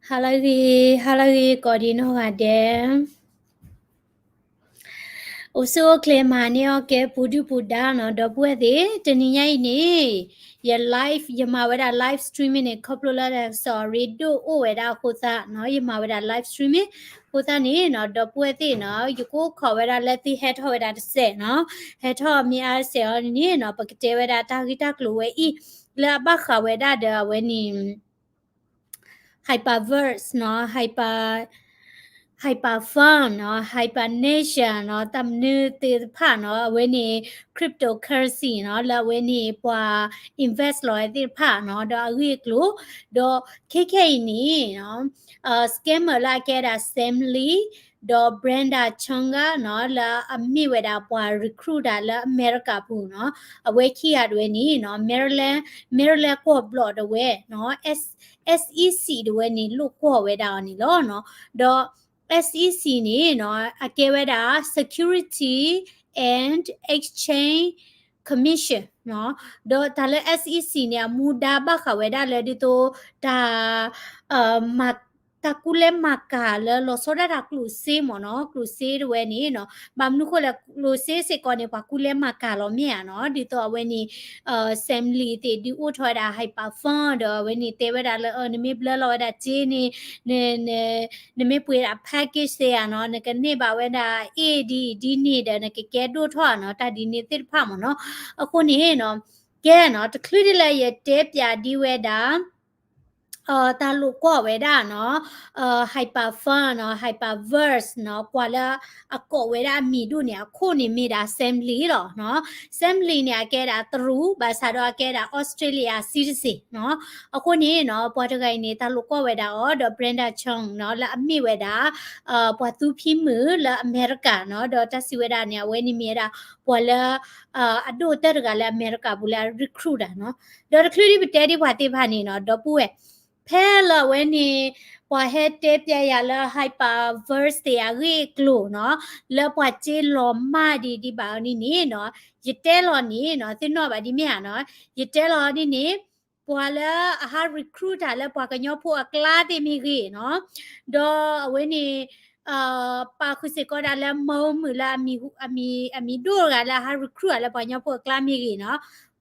ဟါလၢအဂ့ၤ, ဟါလၢအဂ့ၤ ကိးဒံးနီၢ်ဂၤဒဲး. အိၣ်ဆူၣ်အိၣ်ချ့မၤန့ၢ်အီၣ်ကဲ ပူၤဒုၣ်ပူၤဒါနီၤ ဒီပုၢ်ဝဲၢ်သ့ၣ်, တနံၤညါအံၤန့ၣ် ယ live ယမၤဝဲဒၣ် live streaming န့ၣ် ခီဖျိလၢတၢ်ကစီၣ်အရ့ဒိၣ်အိၣ်ဝဲဒၣ်အဃိသတးနီၤ ယမၤဝဲဒၣ် live streaming အဃိသတးန့ၣ်နီၤ ဒီပုၢ်ဝဲၢ်သ့ၣ်နီၤ ယကအိၣ်ခိးဝဲဒၣ်လၢသုဟဲထီၣ်ဝဲဒၣ်တစဲးနီၤ, ဟဲထီၣ်မ့ၢ်အါတစဲးအီၤန့ၣ်နီၤ ပကတဲဝဲဒၣ်တၢ်ဂ့ၢ်တၢ်ကျိၤဝဲအံၤ လၢအဘၣ်ဃးဝဲဒၣ်ဒီးအဝဲန့ၣ် hyperverse နီၤ, hyper, hyper fund နီၤ, hyper nation နီၤ, တၢ်မနုၤသ့ၣ်တဖၣ်နီၤ, အဝဲန့ၣ် cryptocurrency နီၤ, လၢအဝဲန့ၣ်ပှၤ invest လီၤဝဲသ့ၣ်တဖၣ်နီၤ, ဒီးအဂ့ၢ်အကျိၤ, ဒီးခဲခဲအံၤန့ၣ်နီၤ, scammer လၢအကဲဒၣ် Sam Lee ဒီး Brenda Chong နီၤ, လၢအမ့ၢ်ဝဲဒၣ်ပှၤ recruit တၢ်လၢအမဲရကၤပူၤနီၤ, အဝဲခံဂၤတဝဲန့ၣ်နီၤ, Maryland, Maryland ကွီၢ်ဘျီၣ်တဝဲနီၤ, SEC တဝဲန့ၣ် လိာ်ကွီၢ်ဝဲဒၣ်အီၤန့ၣ်လီၤနီၤ, ဒီး SEC န့ၣ်နီၤ အကဲဝဲဒၣ် Security and Exchange Commission နီၤ, ဒီးတၢ်လၢ SEC န့ၣ် အမူဒါဘၣ်ဃးဝဲဒၣ်လၢဒ်သိး တၢ် မၤ တၢ်ကူလဲမၤကၤလၢလီၤဆီဒၣ်တၢ်ကျိၣ်စ့မ့ၢ်နီၤ, ကျိၣ်စ့တဝဲန့ၣ်နီၤ, ဘၣ်မနုၤဃိလဲၣ် ကျိၣ်စ့စ့ၢ်ကီးန့ၣ် ပှၤကူလဲမၤကၤလီၤမ့ၢ်ဧါနီၤ, ဒ်သိးအဝဲန့ၣ် Sam Lee သ့ၣ်ဒုးအိၣ်ထီၣ်ဝဲဒၣ် hyper fund ဒီးအဝဲန့ၣ်တဲဝဲဒၣ်လၢ နမ့ၢ်ဘျၢလီၤဝဲဒၣ်စ့န့ၣ် နမ့ၢ်ပှ့ၤဒၣ် package သ့ၣ်ဧါနီၤ, နကန့ၢ်ဘၣ်ဝဲဒၣ်အ့ၣ်ဒ်အံၤဒ်န့ၣ်ဒီး နကကဲဒိၣ်ထီၣ်ဧါနီၤ, တၢ်ဒ်န့ၣ်သ့ၣ်တဖၣ်မ့ၢ်နီၤ, အဃိန့ၣ်နီၤ ကဲနီၤ တချုးဒ်လၢယတဲပၠးဒ်ဝဲဒၣ် တၢ်လိာ်ကွီၢ်ဝဲဒၣ်နီၤ, hyper fund နီၤ, hyperverse နီၤ, ကွၢ်လၢအကိးဝဲဒၣ်အမံၤဒိၣ်န့ၣ် အခိၣ်န့ၣ်မ့ၢ်ဒၣ် Sam Lee လီၤနီၤ, Sam Lee န့ၣ် အကဲဒၣ်တရူး ဘၣ်ဆၣ်ဒီးအကဲဒၣ် Australia citizen နီၤ, အဃိန့ၣ်နီၤ ပှၤတဂၤအံၤန့ၣ် တၢ်လိာ်ကွီၢ်ဝဲဒၣ်အီၤဒီး Brenda Chong နီၤ, လၢအမ့ၢ်ဝဲဒၣ် ပှၤသူဖံမုၣ်လၢအမဲရကၤနီၤ, ဒီးတၢ်စံးဝဲဒၣ်န့ၣ် အဝဲန့ၣ်မ့ၢ်ဝဲဒၣ် ပှၤလၢ အဒိၣ်တၢၢ်တဂၤလၢအမဲရကၤပူၤလၢအ recruit တၢ်နီၤ, ဒီးတချုးဒ်ပတဲဒ်ပှၤသ့ၣ်တဖၣ်န့ၣ်နီၤ ဒီပုၢ်ဝဲၢ် ဖဲလၢအဝဲန့ၣ် ပှၤဟဲတဲပၠးယၤလၢ hyperverse သ့ၣ်အဂ့ၢ်အကျိၤနီၤ, လၢပှၤစ့လီၤမၢ်ဒံးဒံးဘၣ်အီၤန့ၣ်န့ၣ်နီၤ, ယတဲလီၤန့ၣ်နီၤ သ့ၣ်နီၣ်ဘၣ်ဒ်မ့ၢ်ဧါနီၤ, ယတဲလီၤန့ၣ်န့ၣ် ပှၤလၢအဟး recruit တၢ်လၢပှၤကညီဖိအကျါသ့ၣ်မ့ၢ်ဂ့ၤနီၤ, ဒီးအဝဲန့ၣ် ပာ်ဃုာ်စ့ၢ်ကီးဒၣ်လၢ မိၢ်မုၣ်လၢအမံၤဒိၣ်တဂၤလၢအဟး recruit တၢ်လၢပှၤကညီဖိအကျါမ့ၢ်ဂ့ၤနီၤ,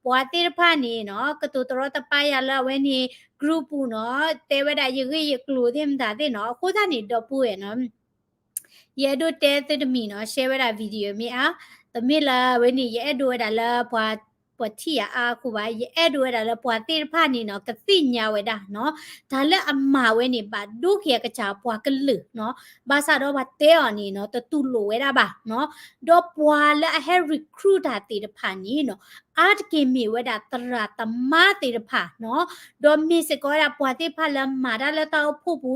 ပှၤသ့ၣ်တဖၣ်န့ၣ်နီၤ ကတိၤတရီတပါယၤလၢအဝဲန့ၣ် group ပူၤနီၤ, တဲဝဲဒၣ်ယဂ့ၢ်ယကျိၤသ့ၣ်မတၤသ့ၣ်နီၤ, အဃိသတးန့ၣ် ဒီပုၢ်ဝဲၢ်နီၤ ယအဲၣ်ဒိးတဲသုတမံၤနီၤ, share ဝဲဒၣ် video မ့ၢ်အါ, တမ့ၢ်လၢအဝဲန့ၣ် ယအဲၣ်ဒိးဝဲဒၣ်လၢပှၤ ပှၤထံၣ်ယၤအါအဃိဘၣ်, ယအဲၣ်ဒိးဝဲဒၣ်လၢပှၤသ့ၣ်တဖၣ်န့ၣ်နီၤ ကသ့ၣ်ညါဝဲဒၣ်နီၤ, တၢ်လၢအမၤဝဲန့ၣ် ဘၣ်ဒိက့ၤအကစၢ်ပှၤကလုာ်နီၤ, ဘၣ်ဆၣ်ဒီးပှၤတဲအီၤန့ၣ်နီၤ တတူၢ်လိာ်ဝဲဒၣ်ဘၣ်နီၤ, ဒီးပှၤလၢအဟဲ recruit တၢ်သ့ၣ်တဖၣ်န့ၣ်နီၤ အါတက့ၢ်မ့ၢ်ဝဲဒၣ်သရၣ်သမါသ့ၣ်တဖၣ်နီၤ, ဒီးမ့ၢ်စ့ၢ်ကီးဝဲဒၣ်ပှၤသ့ၣ်တဖၣ်လၢမၤတၢ်လၢတၢ်အိၣ်ဖှိၣ်ပူ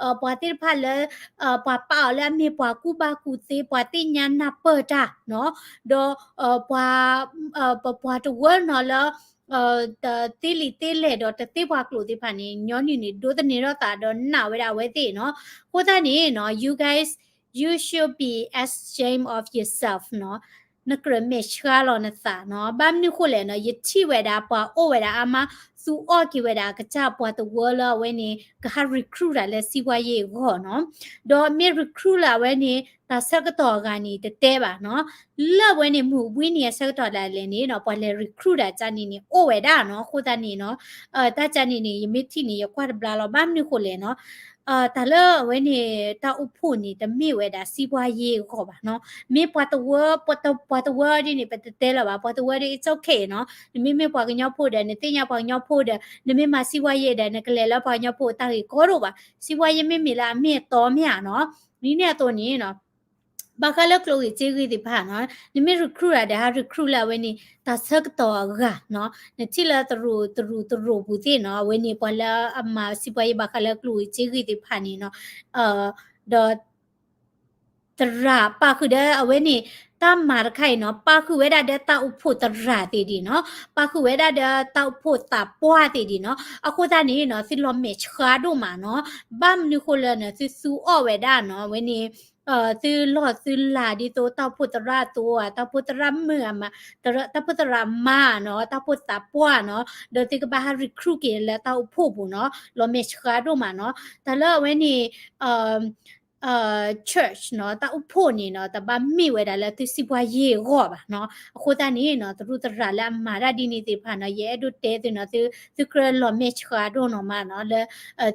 ၤ, ပှၤသ့ၣ်တဖၣ်လၢ ပှၤပာ်အီၤလၢအမ့ၢ်ပှၤကူၣ်ဘၣ်ကူၣ်သ့ ပှၤသ့ၣ်ညါနၢ်ပၢၢ်တၢ်နီၤ, ဒီး ပှၤ ပပှၤတဝၢနီၤလၢ တသ့လံာ်သ့လဲၢ်ဒီးတသ့ပှၤကျိာ်သ့ၣ်တဖၣ်န့ၣ် ညီနုၢ်န့ၣ် ဒိးသန့ၤထီၣ်သးဒီးနာ်ဝဲဒၣ်အဝဲသ့ၣ်နီၤ, အဃိသတးန့ၣ်နီၤ you guys, you should be ashamed of yourself နီၤ, နကြၢးမဲာ်ဆှးလီၤနသးနီၤ, ဘၣ်မနုၤဃိလဲၣ်နီၤ, ယထံၣ်ဝဲဒၣ်ပှၤအိၣ်ဝဲဒၣ်အါမး သူအီၣ်က့ၤဝဲဒၣ်အကစၢ်ပှၤတဝၢလၢအဝဲန့ၣ် ကဟး recruit တၢ်လၢစံးပှၤယ့ၢ်အဂီၢ်နီၤ, ဒီးမ့ၢ် recruit လၢအဝဲန့ၣ် တၢ်ဆၢကတီၢ်အဂၤန့ၣ် တတဲဘၣ်နီၤ, လၢအဝဲန့ၣ် မုၢ်ဘှံးနံၤအဆၢကတီၢ်ဒၣ်လဲာ်န့ၣ်နီၤ ပှၤလဲၤ recruit တၢ်ကၢ်န့ၣ်န့ၣ် အိၣ်ဝဲဒၣ်နီၤ, အဃိသတးန့ၣ်နီၤ တၢ်ကၢ်န့ၣ်န့ၣ် ယမ့ၢ်ထံၣ်န့ၣ် ယကွၢ်တဘျါလီၤ, ဘၣ်မနုၤဃိလဲၣ်နီၤ တၢ်လၢအဝဲန့ၣ် တၢ်အိၣ်ဖှိၣ်န့ၣ် တမ့ၢ်ဝဲဒၣ်စံးပှၤယ့ၢ်အဂီၢ်ဘၣ်နီၤ, မ့ၢ်ပှၤတဝၢ ပှၤတဝၢဒ်န့ၣ် ပတတဲလၢၤဘၣ်, ပှၤတဝၢဒ် it's okay နီၤ, နမ့မ့ၢ်ပှၤကညီဖိဒီး နသ့ၣ်ညါပှၤကညီဖိဒီး နမ့ၢ်မၤစံးပှၤယ့ၢ်ဒီး နကလဲၤလၢပှၤကညီဖိတၢ်ဂ့ၢ်ကီဒိၣ်ဘၣ်, စံးပှၤယ့ၢ်မ့မ့ၢ်လၢအမ့ၢ်အတီမ့ၢ်ဧါနီၤ, ဒ်န့ၣ်အသိးန့ၣ်နီၤ ဘၣ်ဃးလၢကျိၣ်ဂ့ၢ်စ့ဂ့ၢ်သ့ၣ်တဖၣ်နီၤ, နမ့ၢ် recruit တၢ်ဒီး ဟး recruit လၢအဝဲန့ၣ် တၢ်ဆၢကတီၢ်အဂၤနီၤ, နထံၣ်လၢတရူးတရူးတရူးပူၤသ့ၣ်နီၤ, အဝဲန့ၣ်ပှၤလၢအမၤစံးပှၤယ့ၢ်ဘၣ်ဃးလၢကျိၣ်ဂ့ၢ်စ့ဂ့ၢ်သ့ၣ်တဖၣ်န့ၣ်နီၤ, ဒီး သရၣ်ပာ်ဃုာ်ဒီးအဝဲန့ၣ် တၢ်မၤတခါအံၤနီၤ, ပာ်ဃုာ်ဝဲဒၣ်ဒီးတၢ်အိၣ်ဖှိၣ်သရၣ်သ့ၣ်ဒံးနီၤ, ပာ်ဃုာ်ဝဲဒၣ်ဒီးတၢ်အိၣ်ဖှိၣ်သးပှၢ်သ့ၣ်ဒံးနီၤ, အဃိသတးန့ၣ်နီၤ သုလီၤမဲာ်ဆှးဒိၣ်မးနီၤ, ဘၣ်မနုၤဃိလၢနီၤ သုသူအီၣ်ဝဲဒၣ်နီၤ အဝဲန့ၣ် သုလီၢ်သုလၤဒ်သိးတၢ်အိၣ်ဖှိၣ်သရၣ်အသိးဧါ, တၢ်အိၣ်ဖှိၣ်သရၣ်မုၣ်ဧါ, တၢ်အိၣ်ဖှိၣ်သရၣ်မါနီၤ, တၢ်အိၣ်ဖှိၣ်သးပှၢ်နီၤ, ဒီးသုကဘၣ်ဟး recruit က့ၤလၢတၢ်အိၣ်ဖှိၣ်ပူၤနီၤ, လီၤမဲာ်ဆှးဒိၣ်မးနီၤ, တၢ်လၢအဝဲန့ၣ် church နီၤ, တၢ်အိၣ်ဖှိၣ်န့ၣ်နီၤ, တဘၣ်မ့ၢ်ဝဲဒၣ်လၢသုစံးပှၤယ့ၢ်အဂီၢ်ဘၣ်နီၤ. အဃိသတးန့ၣ်နီၤ, သရူးသရၣ်လၢအမၤတၢ်ဒ်န့ၣ်သ့ၣ်တဖၣ်နီၤ, ယအဲၣ်ဒိးတဲသုနီၤ, သုကြၢးလီၤမဲာ်ဆှးဒိၣ်နီၤမးနီၤ, လၢ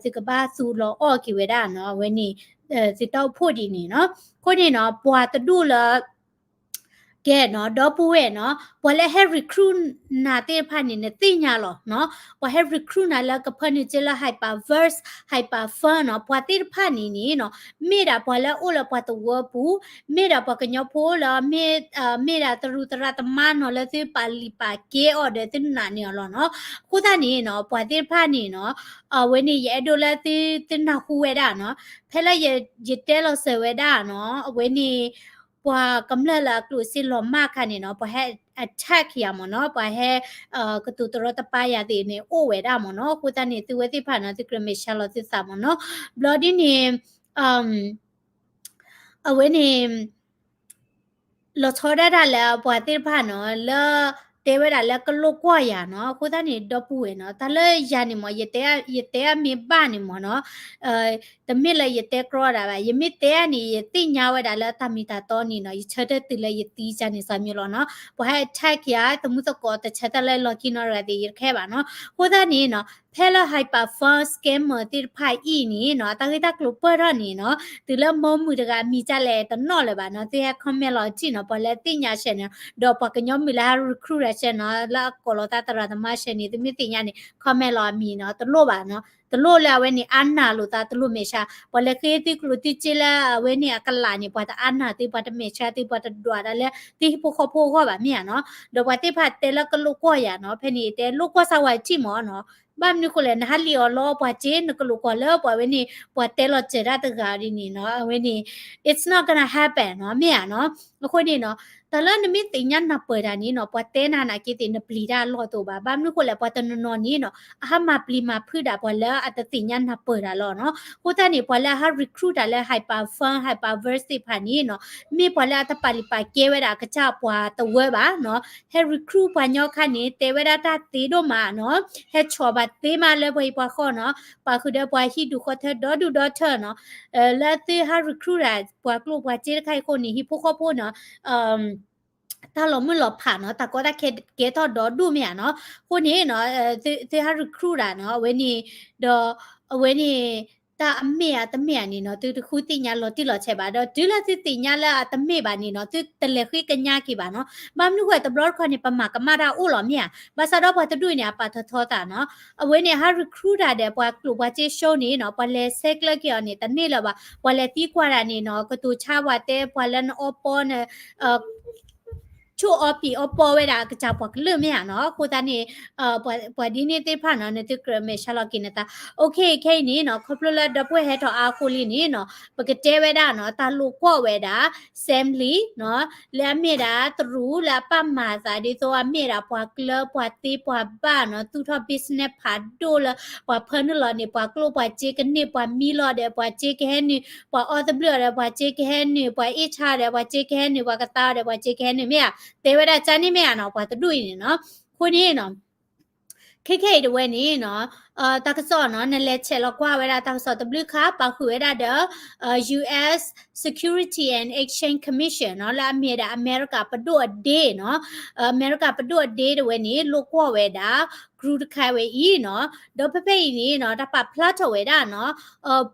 သုကဘၣ်သူလီၤအီၣ်က့ၤဝဲဒၣ်နီၤ, အဝဲန့ၣ် သုတၢ်အိၣ်ဖှိၣ်ဒ်န့ၣ်နီၤ. အဃိန့ၣ်နီၤ, ပှၤတဒူၣ်လၢ ကဲနီၤ, ဒီပုၢ်ဝဲၢ်နီၤ, ပှၤလၢဟဲ recruit နၤသ့ၣ်တဖၣ်န့ၣ် နသ့ၣ်ညါလီၤနီၤ. ပှၤဟဲ recruit နၤလၢကဖၢနုာ်က့လၢ Hyperverse, Hyperfund နီၤ, ပှၤသ့ၣ်တဖၣ်န့ၣ်န့ၣ်နီၤ, မ့ၢ်ဒၣ်ပှၤလၢအအိၣ်လၢပှၤသဝီပူၤ, မ့ၢ်ဒၣ်ပှၤကညီဖိလၢ မ့ၢ်ဒၣ်သရူးသရၣ်သမါနီၤ, လၢသုပာ်လုၢ်ပာ်ကဲအီၤဒီးသုနာ်န့ၢ်အီၤလီၤနီၤ. အဃိသတးန့ၣ်နီၤ, ပှၤသ့ၣ်တဖၣ်န့ၣ်နီၤ, အဝဲန့ၣ် ယအဲၣ်ဒိးလၢသု သုနၢ်ဟူဝဲဒၣ်နီၤ, ဖဲလၢယတဲလီၤစၢၤဝဲဒၣ်နီၤ, အဝဲန့ၣ် ပှၤကမျၢၢ်လၢအကျိၣ်စ့လီၤမၢ်အခါန့ၣ်နီၤ, ပှၤဟဲ attack ယၤမ့ၢ်နီၤ, ပှၤဟဲ ကတိၤတရီတပါယၤသ့ၣ်န့ၣ် အိၣ်ဝဲဒၣ်မ့ၢ်နီၤ. အဃိသတးန့ၣ် သုဝဲသ့ၣ်တဖၣ်နီၤ, သုကြၢးမဲာ်ဆှးလီၤသုသးမ့ၢ်နီၤ. ဘျီဒ်န့ၣ် အဝဲန့ၣ် လီၤဆီဒၣ်တၢ်လၢပှၤသ့ၣ်တဖၣ်နီၤ, လၢတဲဝဲဒၣ်လၢကလိာ်ကွီၢ်ယၤနီၤ. အဃိသတးန့ၣ် ဒီပုၢ်ဝဲၢ်နီၤ, တၢ်လၢယၤန့ၣ်မ့ၢ် ယတဲအမ့ၢ်ဘၣ်န့ၣ်မ့ၢ်နီၤ, တမ့ၢ်လၢယတဲကြီဒၣ်ဘၣ်, ယမ့ၢ်တဲအန့ၣ် ယသ့ၣ်ညါဝဲဒၣ်လၢတၢ်မ့ၢ်တၢ်တီန့ၣ်နီၤ, ယဆၢထၢၣ်တုၤလၢယသံစၢ်န့ၣ်စၢ်မ့ၢ်လီၤနီၤ. ပှၤဟဲ attack ယၤ, တမူသကိးတဆၢတၢ်လၢလီၢ်ခံနီတဂၤသ့ၣ် ယတခဲဘၣ်နီၤ. အဃိသတးန့ၣ်နီၤ, ဖဲလၢ Hyperfund scammer သ့ၣ်တဖၣ်အံၤန့ၣ်နီၤ, တၢ်ဂ့ၢ်တၢ်ကျိၤပၢၢ်ထီၣ်န့ၣ်နီၤ, တုၤလၢမိၢ်မုၣ်တဂၤအမံၤဒ်လဲၣ်တနီၣ်လၢၤဘၣ်နီၤ, သုဟဲ comment လီၤထံၣ်နီၤ, ပှၤလၢသ့ၣ်ညါဆဲးန့ၣ်, ဒီးပှၤကညီမုၣ်လၢဟဲ recruit ဒၣ်ဆဲးနီၤ, လၢအကိးလီၤသးသရၣ်သမါဆဲးန့ၣ်, သုမ့ၢ်သ့ၣ်ညါန့ၣ် comment လီၤအမံၤနီၤ, တလိၣ်ဘၣ်နီၤ. တလိၣ်လၢအဝဲန့ၣ် အါနာ်လိာ်သးတလိၣ်မဲာ်ဆှး, ပှၤလၢဃ့သုကျိၣ်သုစ့လၢအဝဲန့ၣ်အကလးန့ၣ်, ပှၤတအါနာ်သု, ပှၤတမဲာ်ဆှးသု, ပှၤတဒွးတၢ်လၢသုဟံၣ်ဖိဃီဖိအဂီၢ်ဘၣ်မ့ၢ်ဧါနီၤ. ဒီးပှၤသ့ၣ်တဖၣ်တဲလၢကလိာ်ကွီၢ်ယၤနီၤ, ဖဲန့ၣ်တဲလိာ်ကွီၢ်စၢ်ဝဲထံၣ်မ့ၢ်နီၤ. ဘၣ်မနုၤဃိလဲၣ်, နဟးလံၣ်အီၤလီၤပှၤစ့, နကလိာ်ကွီၢ်လၢပှၤဝဲန့ၣ်, ပှၤတဲလီၤစၢၤတၢ်တဂၤဒ်န့ၣ်နီၤ, အဝဲန့ၣ် it's not gonna happen နီၤ, မ့ၢ်ဧါနီၤ. အဃိန့ၣ်နီၤ, တၢ်လၢနမ့ၢ်သ့ၣ်ညါနၢ်ပၢၢ်တၢ်န့ၣ်နီၤ, ပှၤတဲနၤနာ်က့သ့ၣ် နပျံၤတၢ်အလီၢ်တအိၣ်ဘၣ်. ဘၣ်မနုၤဃိလဲၣ်, ပှၤတနီၤနီၤန့ၣ်နီၤ, အဟးမၤပျံၤမၤဖုးဒၣ်ပှၤလၢအတသ့ၣ်ညါနၢ်ပၢၢ်တၢ်လီၤနီၤ. အဃိသတးန့ၣ် ပှၤလၢအဟး recruit တၢ်လၢ Hyperfund, Hyperverse သ့ၣ်တဖၣ်န့ၣ်နီၤ, မ့ၢ်ပှၤလၢအတပာ်လုၢ်ပာ်ကဲဝဲဒၣ်အကစၢ်ပှၤတဝၢဘၣ်နီၤ. ဟဲ recruit ပှၤညီအခါန့ၣ် တဲဝဲဒၣ်တၢ်သ့ဒိၣ်မးနီၤ, ဟဲဆီၣ်ဘၣ်သ့မးလၢပှၤဟံၣ်ပှၤဃီနီၤ, ပာ်ဃုာ်ဒီးပှၤဟံၣ်ဒူၣ်ဃီထၢဒီဒူၣ်ဒီထၢနီၤ, လၢသုဟး recruit တၢ် ပှၤကျိၣ်ပှၤစ့တခါအံၤအဃိန့ၣ် ဟံၣ်ဖိဃီဖိနီၤ, တၢ်လီၤမုၢ်လီၤဖးနီၤ, တၢ်ကီတၢ်ခဲကဲထီၣ်ဒီဒူၣ်မ့ၢ်ဧါနီၤ. အဃိန့ၣ်နီၤ, သုဟး recruit တၢ်နီၤ, အဝဲန့ၣ်, ဒီးအဝဲန့ၣ် တၢ်အမ့ၢ်ဧါတမ့ၢ်ဧါန့ၣ်နီၤ, သုတဃုသ့ၣ်ညါလီၤတံၢ်လီၤဆဲးဘၣ်ဒီး, တုၤလၢသုသ့ၣ်ညါလၢအတမ့ၢ်ဘၣ်န့ၣ်နီၤ, သုတလဲၤဃ့ကညးက့ၤဘၣ်နီၤ. ဘၣ်မနုၤဃိ တဘျီတခီန့ၣ် ပမၤကမၣ်တၢ်အိၣ်လီၤမ့ၢ်ဧါ, ဘၣ်ဆၣ်ဒီးပှၤတဒူၣ်အံၤန့ၣ် အပာ်ထီၣ်ထီသးနီၤ. အဝဲန့ၣ် ဟး recruit တၢ်ဒီးပှၤကျိၣ်ပှၤစ့ show န့ၣ်နီၤ, ပှၤလဲၤဆဲးကျၢက့ၤအီၤန့ၣ် တန့ၢ်လၢၤဘၣ်, ပှၤလဲၤသံကွၢ်တၢ်န့ၣ်နီၤ, ကတိၤဆါပှၤတဲပှၤလၢနအီပီန ဆိၣ်အီပံၤအီပီဝဲဒၣ်အကစၢ်ပှၤကလုာ်မ့ၢ်ဧါနီၤ. အဃိသတးန့ၣ် ပှၤဒ်န့ၣ်သ့ၣ်တဖၣ်နီၤ, နသုကြၢးမဲာ်ဆှးလီၤက့ၤနသး. Okay, ခဲအံၤန့ၣ်နီၤ, ခီဖျိလၢဒီပုၢ်ဝဲၢ်ဟဲထီၣ်အါအဃိလံန့ၣ်နီၤ, ပကတဲဝဲဒၣ်နီၤ, တၢ်လိာ်ကွီၢ်ဝဲဒၣ် Sam Lee နီၤ, လၢအမ့ၢ်ဒၣ်တရူးလၢအပာ်မၤသးဒ်သိးအမ့ၢ်ဒၣ်ပှၤကျၢၤပှၤသ့ပှၤဘၣ်နီၤ, သူၣ်ထီၣ် business ဖးဒိၣ်လၢပှၤဖၢနုာ်လီၤန့ၣ် ပှၤကျိၣ်ပှၤစ့ကန့ၢ်, ပှၤမံလီၤဒီးပှၤစ့ကဟဲနုာ်, ပှၤအီသဘျုးအီၤဒီးပှၤစ့ကဟဲနုာ်, ပှၤအ့ၣ်ဆါဒီးပှၤစ့ကဟဲနုာ်, ပှၤကသါအီၤဒီးပှၤစ့ကဟဲနုာ်မ့ၢ်ဧါ. တဲဝဲဒၣ်ကန့ၣ်မ့ၢ်ဧါနီၤ, ပှၤတဒူၣ်အံၤန့ၣ်နီၤ. အဃိန့ၣ်နီၤ, ခဲခဲအံၤတဝဲန့ၣ်နီၤ, တၢ်ကစီၣ်နီၤ, နလဲၤဆဲးလီၤကွၢ်ဝဲဒၣ်တၢ်ကစီၣ်တဘျုးခါ ပာ်ဃုာ်ဝဲဒၣ်ဒီး US Security and Exchange Commission နီၤ, လၢအမ့ၢ်ဒၣ်အမဲရကၤပဒိၣ်အဒ့နီၤ, အမဲရကၤပဒိၣ်အဒ့တဝဲန့ၣ် လိာ်ကွီၢ်ဝဲဒၣ် group တခါဝဲအံၤနီၤ. ဒီးဖဲဖဲအံၤန့ၣ်နီၤ, တၢ်ပာ်ဖျါထီၣ်ဝဲဒၣ်နီၤ,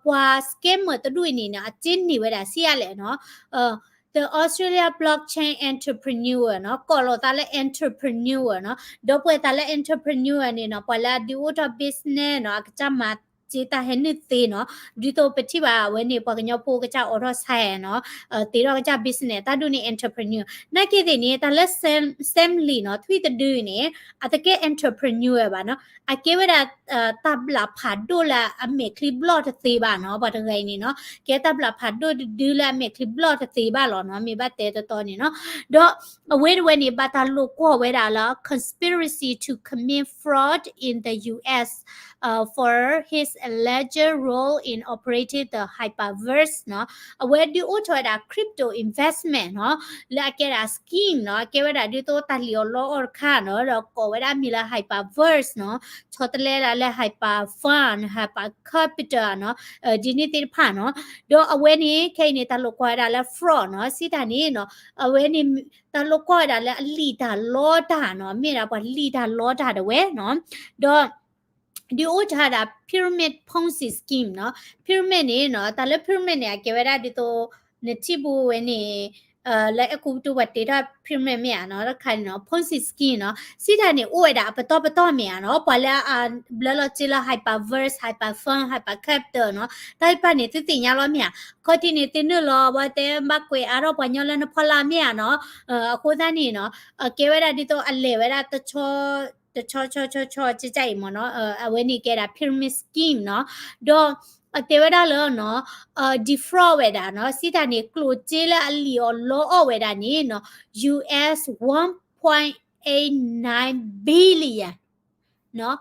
ပှၤ scammer တဒူၣ်အံၤန့ၣ်နီၤ, အစ့န့ၢ်ဝဲဒၣ်ဆံးအါလဲၣ်နီၤ, the Australia blockchain entrepreneur နီၤ, ကိးလီၤသးလၢ entrepreneur နီၤ, ဒီပုၢ်ဝဲၢ်သးလၢ entrepreneur န့ၣ်နီၤ, ပှၤလၢအဒုးအိၣ်ထီၣ် business နီၤ, အကစၢ်မၤစ့တၢ်ဟဲနုာ်သ့နီၤ, ဒ်သိးပထံၣ်ဘၣ်အဝဲန့ၣ် ပှၤကညီဖိကစၢ်အိးထီၣ်ဆဲနီၤ, သ့ထီၣ်ကစၢ် business တၢ်ဒူၣ်န့ၣ် entrepreneur နာ်က့သ့ၣ်န့ၣ်, တၢ်လၢ Sam, Sam Lee နီၤ, ထွံၣ်တဒုန့ၣ် အတကဲ entrepreneur ဘၣ်နီၤ, အကဲဝဲဒၣ် တၢ်ဘျၣ်ဖးဒိၣ်လၢအမဲာ်ချံဘျီၣ်တသ့ဘၣ်နီၤ, ပှၤတဂၤအံၤန့ၣ်နီၤ, ကဲတၢ်ဘျၣ်ဖးဒိၣ်တဒုလၢအမဲာ်ချံဘျီၣ်တသ့ဘၣ်လီၤနီၤ, မ့ၢ်ဘၣ်တဲတတီန့ၣ်နီၤ. ဒီးအဝဲတဝဲန့ၣ် ဘၣ်တၢ်လိာ်ကွီၢ်ဝဲဒၣ်လၢ conspiracy to commit fraud in the US for his alleged role in operating the hyperverse နီၤ. အဝဲဒုးအိၣ်ထီၣ်ဝဲဒၣ် crypto investment နီၤ, လၢအကဲဒၣ် scheme နီၤ, အကဲဝဲဒၣ်ဒ်သိးတၢ်လံၣ်အီၣ်လီအီၣ်တခါနီၤ, ဒီးကိးဝဲဒၣ်မံၤလၢ hyperverse နီၤ, ဆီတလဲဒၣ်လၢ hyper fund, hyper capital နီၤ, ဒ်န့ၣ်သ့ၣ်တဖၣ်နီၤ. ဒီးအဝဲန့ၣ် ခဲအံၤန့ၣ် တၢ်လိာ်ကွီၢ်ဝဲဒၣ်လၢ fraud နီၤ, စံးတၢ်န့ၣ်နီၤ, အဝဲန့ၣ် တၢ်လိာ်ကွီၢ်ဝဲဒၣ်လၢအလံၣ်တၢ်လီတၢ်နီၤ, မ့ၢ်ဒၣ်ပှၤလံၣ်တၢ်လီတၢ်ဒၣ်ဝဲနီၤ. ဒီး ဒုးအိၣ်ထီၣ်ဝဲဒၣ် pyramid Ponzi scheme နီၤ. pyramid န့ၣ်နီၤ, တၢ်လၢ pyramid န့ၣ် အကဲဝဲဒၣ်ဒ်သိး နထံၣ်ဘူးဝဲန့ၣ် လၢအဲၤကူပတူးပှၤတ့ထီၣ် pyramid မ့ၢ်ဧါနီၤ, တခါန့ၣ်နီၤ Ponzi scheme နီၤ, စံးတၢ်န့ၣ် အိၣ်ဝဲဒၣ်အပတီၢ်ပတီၢ်မ့ၢ်ဧါနီၤ, ပှၤလၢအဘျၢလီၤစ့လၢ hyperverse, hyper fund, hyper capital နီၤ, တၢ်တဖၣ်န့ၣ် သုသ့ၣ်ညါလီၤမ့ၢ်ဧါ, ခီၣ်ထံးန့ၣ် သုနုာ်လီၤ ဝဲတဲဘၣ်ကွဲးအါထီၣ်ပှၤညီလၢနဖီလာ်မ့ၢ်ဧါနီၤ. အဃိသတးန့ၣ်နီၤ, အကဲဝဲဒၣ်ဒ်သိးအလဲၤဝဲဒၣ်တဆီ တဆီဆီဆီဆီကဲကဲအံၤမ့ၢ်နီၤ, အဝဲန့ၣ်ကဲဒၣ် pyramid scheme နီၤ, ဒီး အတဲဝဲဒၣ်လၢနီၤ, defraud ဝဲဒၣ်နီၤ, စံးတၢ်န့ၣ် ကျိၣ်စ့လၢအလံၣ်အီၣ်လီအီၣ်ဝဲဒၣ်န့ၣ်နီၤ, U S one point eight nine billion နီၤ,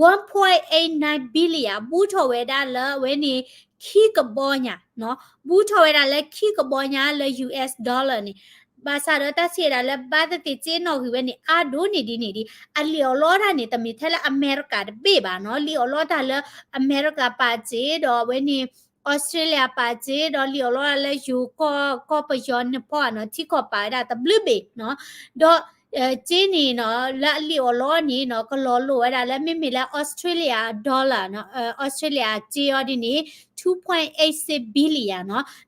one point eight nine billion ဘူးထီၣ်ဝဲဒၣ်လၢအဝဲန့ၣ် ခံကဘီညါနီၤ, ဘူးထီၣ်ဝဲဒၣ်လၢခံကဘီညါလၢ U S dollar န့ၣ်, ဘၣ်ဆၣ်ဒီးတၢ်စံးဝဲဒၣ်လၢဘၣ်သ့ၣ်သ့ၣ်စ့နီၣ်ဂံၢ်ဝဲန့ၣ် အါဒိၣ်န့ၢ်ဒ်န့ၣ်ဒ်, အလံၣ်အီၣ်လီတၢ်န့ၣ် တမ့ၢ်ထဲလၢအမဲရကၤတဘ့ၣ်ဘၣ်နီၤ, လံၣ်အီၣ်လီတၢ်လၢအမဲရကၤပာ်စ့ ဒီးအဝဲန့ၣ် Australia ပာ်စ့ ဒီးလံၣ်အီၣ်လီတၢ်လၢယိၤကီၢ် ကီၢ်ပယီၤန့ၣ်ဖီနီၤ, ထံကီၢ်ပာ်ဝဲဒၣ်တဘျုးဘ့ၣ်နီၤ, ဒီး စ့န့ၣ်နီၤ လၢအလံၣ်အီၣ်လီန့ၣ်နီၤ ကလီၤလိာ်ဝဲဒၣ်လၢ မ့မ့ၢ်လၢ Australia dollar နီၤ, Australia စ့အီၤဒ်န့ၣ် two point eight six billion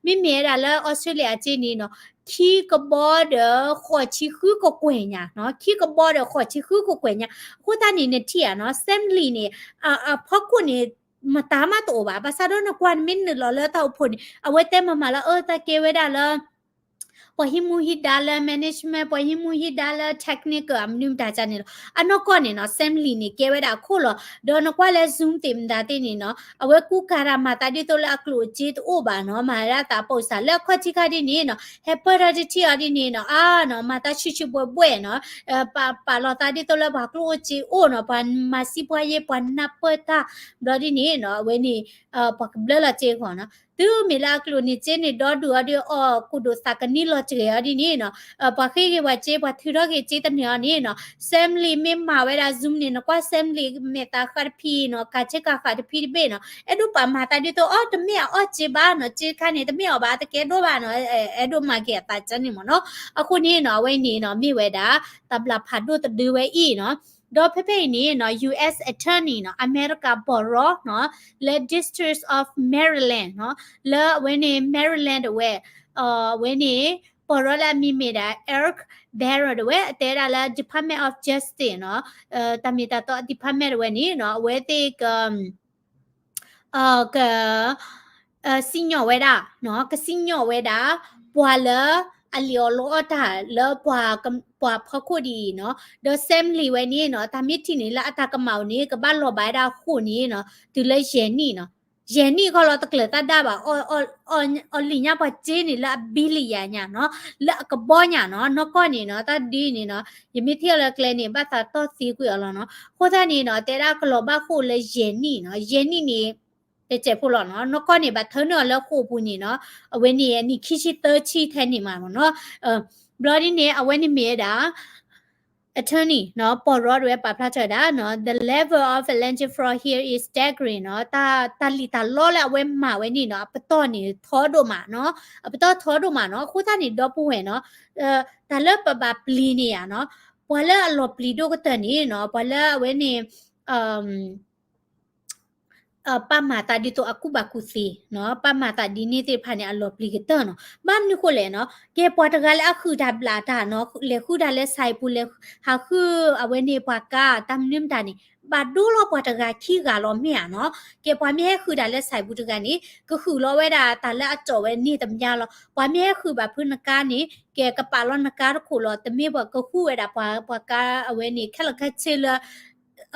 နီၤ, မ့မ့ၢ်ဝဲဒၣ်လၢ Australia စ့န့ၣ်နီၤ ခံကဘီဒီးဃိးဆံဃုကကွဲၢ်ညါနီၤ, ခံကဘီဒီးဃိးဆံဃုကကွဲၢ်ညါ, အဃိသတးန့ၣ် နထံၣ်ဧါနီၤ Assembly န့ၣ် အဖီခိၣ်န့ၣ် မတၤမးတအိၣ်ဘၣ်, ဘၣ်ဆၣ်ဒီးနကွၢ်နမ့ၢ်နုာ်လီၤလၢတၢ်အိၣ်ဖှိၣ်န့ၣ် အဝဲတဲမၤမၤလၢ အၢ တၢ်ကဲဝဲဒၣ်လၢ ပှၤဟံးမူဟံးဒါလၢ management, ပှၤဟံးမူဟံးဒါလၢ technical အမနုၤမတၤကန့ၣ်လီၤ. အနီၢ်ကီၢ်န့ၣ်နီၤ assembly န့ၣ် ကဲဝဲဒၣ်အခိၣ်လီၤ. ဒီးနကွၢ်လၢ Zoom သ့ၣ်မတၤသ့ၣ်န့ၣ်နီၤ အဝဲကူကၤတၢ်မၤသးဒ်သိးလၢအကျိၣ်အစ့တအိၣ်ဘၣ်နီၤ, မၤဒၣ်သးပိာ်စၢ်လၢအခီၣ်ထံးခါဒ်န့ၣ်နီၤ, ဟဲပၢၢ်ထီၣ်တထံၣ်အီၤဒ်န့ၣ်နီၤ, အါနီၤ မၤတၢ်ဆူၣ်ဆူၣ်ဘှဲဘှဲနီၤ, ပာ်လီၤသးဒ်သိးလၢပှၤကျိၣ်အိၣ်စ့အိၣ်နီၤ, ပှၤမၤစံးပှၤယဲ ပှၤနၢ်ပၢၢ်တၢ် ဘျီဒ်န့ၣ်နီၤ အဝဲန့ၣ် ပှၤကဘျၢလီၤစ့အဂီၢ်နီၤ, တုၤမ့ၢ်လၢအကျိၣ်န့ၣ်စ့န့ၣ် ဒီဒူၣ်အီၤဒီးအီၣ်ကူၣ်ဒိၣ်သးကနံလီၤတဂ့ၤအီၤဒ်န့ၣ်နီၤ, ပှၤဃ့ဂ့ၤပှၤစ့ ပှၤထုးထီၣ်က့ၤစ့တန့ၢ်အီၤန့ၣ်နီၤ, assembly မ့ၢ်မၤဝဲဒၣ် Zoom န့ၣ် နကွၢ် assembly မဲာ်သးဃးတဖံးနီၤ, ကးဆ့ကၤဃးတဖံးတဘ့ၣ်နီၤ, အဲၣ်ဒိးပာ်မၤသးဒ်သိး အီ တမ့ၢ်အအီၣ်စ့ဘၣ်နီၤ, စ့ခါန့ၣ် တမ့ၢ်အီၣ်ဘၣ် တကဲဒိၣ်ဘၣ်နီၤ, အဲၣ်ဒိးမၤက့ၤအသးကန့ၣ်မ့ၢ်နီၤ, အဃိန့ၣ်နီၤ အဝဲန့ၣ်နီၤ မ့ၢ်ဝဲဒၣ် တၢ်ဘျၣ်ဖးဒိၣ်တဒုဝဲအံၤနီၤ ဒီးဖဲဖဲအံၤန့ၣ်နီၤ U S attorney နီၤ အမဲရကၤပီၢ်ရီနီၤ လၢ District of Maryland နီၤ လၢအဝဲန့ၣ် Maryland တဝဲ အဝဲန့ၣ် ပီၢ်ရီလၢအမံၤမ့ၢ်ဒၣ် Eric Barron တဝဲ အတဲဒၣ်လၢ Department of Justice နီၤ တၢ်မ့ၢ်တၢ်တီ department တဝဲန့ၣ်နီၤ အဝဲသ့ၣ်က က စံၣ်ညီၣ်ဝဲဒၣ် ကစံၣ်ညီၣ်ဝဲဒၣ် ပှၤလၢအလံၣ်အီၣ်လီအီၣ်တၢ်လၢ ပှၤဖီခိၣ်ဒ်အံၤနီၤ ဒီး assembly ဝဲန့ၣ်နီၤ တၢ်မ့ၢ်ထံၣ်န့ၣ်လၢအတၢ်ကမၣ်အိၣ်န့ၣ် ကဘၣ်လီၤဘၣ်ဝဲဒၣ်အဃိန့ၣ်နီၤ တုၤလၢယဲၢ်နံၣ်နီၤ ယဲၢ်နံၣ်ခီလီၤတကျၢၤသးဒၣ်ဘၣ် အီၣ်လံာ်ညါပှၤစ့န့ၣ်လၢအ billion ညါနီၤ လၢအကဘီညါနီၤ နီၢ်ကီၢ်န့ၣ်နီၤ တၢ်ဒ်န့ၣ်နီၤ ယမ့ၢ်ထံၣ်အီၤလၢကျဲန့ၣ် ဘၣ်သးတီၢ်သံကွံာ်အီၤလီၤနီၤ အဃိသတးန့ၣ်နီၤ တဲဒၣ်ကလီၤဘၣ်ဃိလၢယဲၢ်နံၣ်နီၤ ယဲၢ်နံၣ်န့ၣ် တစဲးဖိလီၤနီၤ နီၢ်ကီၢ်န့ၣ် ဘၣ်ထၢနုာ်အီၤလၢဃိာ်ပူၤန့ၣ်နီၤ အဝဲန့ၣ်အနံၣ်ခံဆံသၢဆံထဲန့ၣ်မးနီၤ ဘျီဒ်န့ၣ် အဝဲန့ၣ်မ့ၢ်ဝဲဒၣ် attorney နီၤ ပီၢ်ရီဒၣ်ဝဲပာ်ဖျါထီၣ်ဝဲဒၣ်နီၤ the level of alleged fraud here is staggering နီၤ တၢ်လံၣ်တၢ်လီလၢအဝဲမၤဝဲန့ၣ်နီၤ အပတီၢ်န့ၣ်ထီဒိၣ်မးနီၤ အပတီၢ်ထီဒိၣ်မးနီၤ အဃိသတးန့ၣ် ဒီပုၢ်ဝဲၢ်နီၤ တၢ်လၢပဘၣ်ပျံၤန့ၣ်ဧါနီၤ ပှၤလၢအလီၤပျံၤဒိၣ်ကတၢၢ်န့ၣ်နီၤ ပှၤလၢအဝဲန့ၣ် ပာ်မၤသးဒ်သိးအကူၣ်ဘၣ်ကူၣ်သ့နီၤ ပာ်မၤသးဒ်န့ၣ်သ့ၣ်တဖၣ်န့ၣ် အလီၤပျံၤကတၢၢ်နီၤ ဘၣ်မနုၤဃိလဲၣ်နီၤ ကဲပှၤတဂၤလၢအဃုာ်တၢ်ဘျၣ်တၢ်နီၤ လဲၤဃုတၢ်လၢ ဆိုင်ပူၤ လဲၤဟးဃုအဝဲန့ၣ်ပှၤကါ တၢ်မနုၤမတၤန့ၣ် ဘၣ်ဒိလီၤပှၤတဂၤခံဂၤလီၤမ့ၢ်ဧါနီၤ ကဲပှၤမ့ၢ်ဟဲဃုာ်တၢ်လၢ ဆိုင်ပူၤ တဂၤန့ၣ် ကဃုာ်လီၤဝဲဒၣ်တၢ်လၢအတီၢ်ဝဲန့ၣ်တမံၤလီၤ ပှၤမ့ၢ်ဟဲဃုာ်ဘၣ်ဖုနကါန့ၣ် ကဲကပာ်လီၤနကါတခိၣ်လီၤ တမ့ၢ်ပှၤကဃုာ်ဝဲဒၣ်ပှၤ ပှၤကါအဝဲန့ၣ် ခဲလၢာ်ခဲဆ့လၢ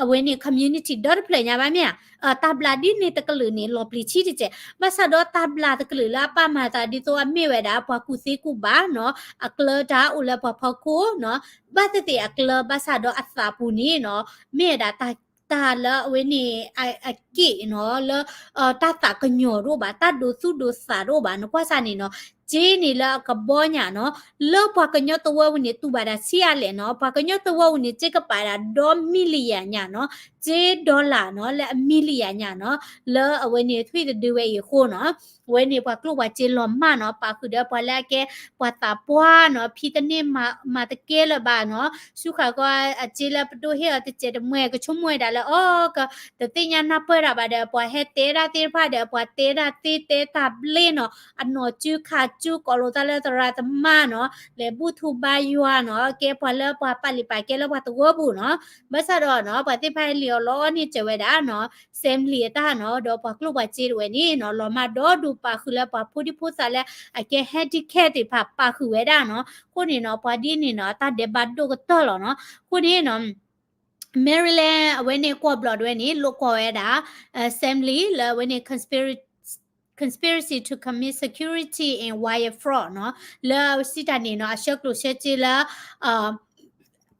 အဝဲန့ၣ် community ဒီတဖျၢၣ်ညါဘၣ်မ့ၢ်ဧါ တၢ်ဘျၣ်ဒ်န့ၣ်တကလုာ်န့ၣ် လီၤပျံၤဆံတကဲး ဘၣ်ဆၣ်ဒီးတၢ်ဘျၣ်တကလုာ်လၢအပာ်မၤသးဒ်သိးအမ့ၢ်ဝဲဒၣ် ပှၤကူၣ်သ့ကူၣ်ဘၣ်နီၤ အကျၢၤတၢ်အိၣ်လၢပှၤဖီခိၣ်နီၤ ဘၣ်သ့ၣ်သ့ၣ်အကျၢၤ ဘၣ်ဆၣ်ဒီးအသးပူၤန့ၣ်နီၤ မ့ၢ်ဝဲဒၣ်တၢ် တၢ်လၢအဝဲန့ၣ် အက့ၣ်နီၤ လၢ တၢ်သးကညီၤတအိၣ်ဘၣ်, တၢ်ဒိးသူၣ်ဒိးသးတအိၣ်ဘၣ်, နကွၢ်စၢ်န့ၣ်နီၤ, စ့န့ၣ်လၢအကဘီညါနီၤ, လၢပှၤကညီသဝီပူၤန့ၣ် တူၢ်ဘၣ်ဒၣ်ဆံးအါလဲၣ်နီၤ, ပှၤကညီသဝီပူၤန့ၣ် စ့ကပာ်ဒၣ်ဒီ million ညါနီၤ, စ့ dollar နီၤ လၢအ million ညါနီၤ, လၢအဝဲန့ၣ်ထွံၣ်တဒုဝဲအံၤအဃိနီၤ အဝဲန့ၣ်ပှၤကျိၣ်ပှၤစ့လီၤမၢ်နီၤ, ပာ်ဃုာ်ဒီးပှၤလၢအကဲ ပှၤသးပှၢ်နီၤ, ဖံတန့ၢ်မၤတကဲလၢၤဘၣ်နီၤ, ဆူဃာ်ကီအစ့လၢပဒိၣ်ဟ့ၣ်အီၤတစဲးတမှဲ ကဆိကမိၣ်ဝဲဒၣ်လၢ အီ က တသ့ၣ်ညါနၢ်ပၢၢ်တၢ်ဘၣ်ဒီး ပှၤဟဲတဲဒၣ်သ့ၣ်တဖၣ်ဒီး ပှၤတဲဒၣ်သ့တဲတၢ်ဘျ့နီၤ, အနီၢ်စုခးစုကိးလိာ်သးလၢသရၣ်သမါနီၤ, လဲၤဘူၣ်ထူဘါယွၤနီၤ, ကဲပှၤလၢပှၤပာ်လုၢ်ပာ်ကဲလၢပှၤသဝီပူၤနီၤ, ဘၣ်ဆၣ်ဒီးနီၤ ပှၤသ့ၣ်တဖၣ်ဟဲလံၣ်အီၣ်လီအီၣ်န့ၢ်စၢၤဝဲဒၣ်နီၤ Assembly အတၢ်နီၤ, ဒီးပှၤကျိၣ်ပှၤစ့တဝဲန့ၣ်နီၤ လီၤမၢ်ဒီဒူၣ် ပာ်ဃုာ်လၢပှၤဖိဒံဖိသၣ်လၢအကဲ handicap သ့ၣ်တဖၣ် ပာ်ဃုာ်ဝဲဒၣ်နီၤ, အဃိန့ၣ်နီၤ ပှၤဒ်န့ၣ်နီၤ တၢ်ဒဲးဘးဒိၣ်ကတၢၢ်လီၤနီၤ, အဃိန့ၣ်နီၤ Maryland အဝဲန့ၣ်ကွီၢ်ဘျီၣ်တဝဲန့ၣ် လိာ်ကွီၢ်ဝဲဒၣ် Assembly လၢအဝဲန့ၣ် conspiracy to commit security and wire fraud နီၤ, လၢစံးတၢ်န့ၣ်နီၤ အဆှၢကျိၣ်ဆှၢစ့လၢ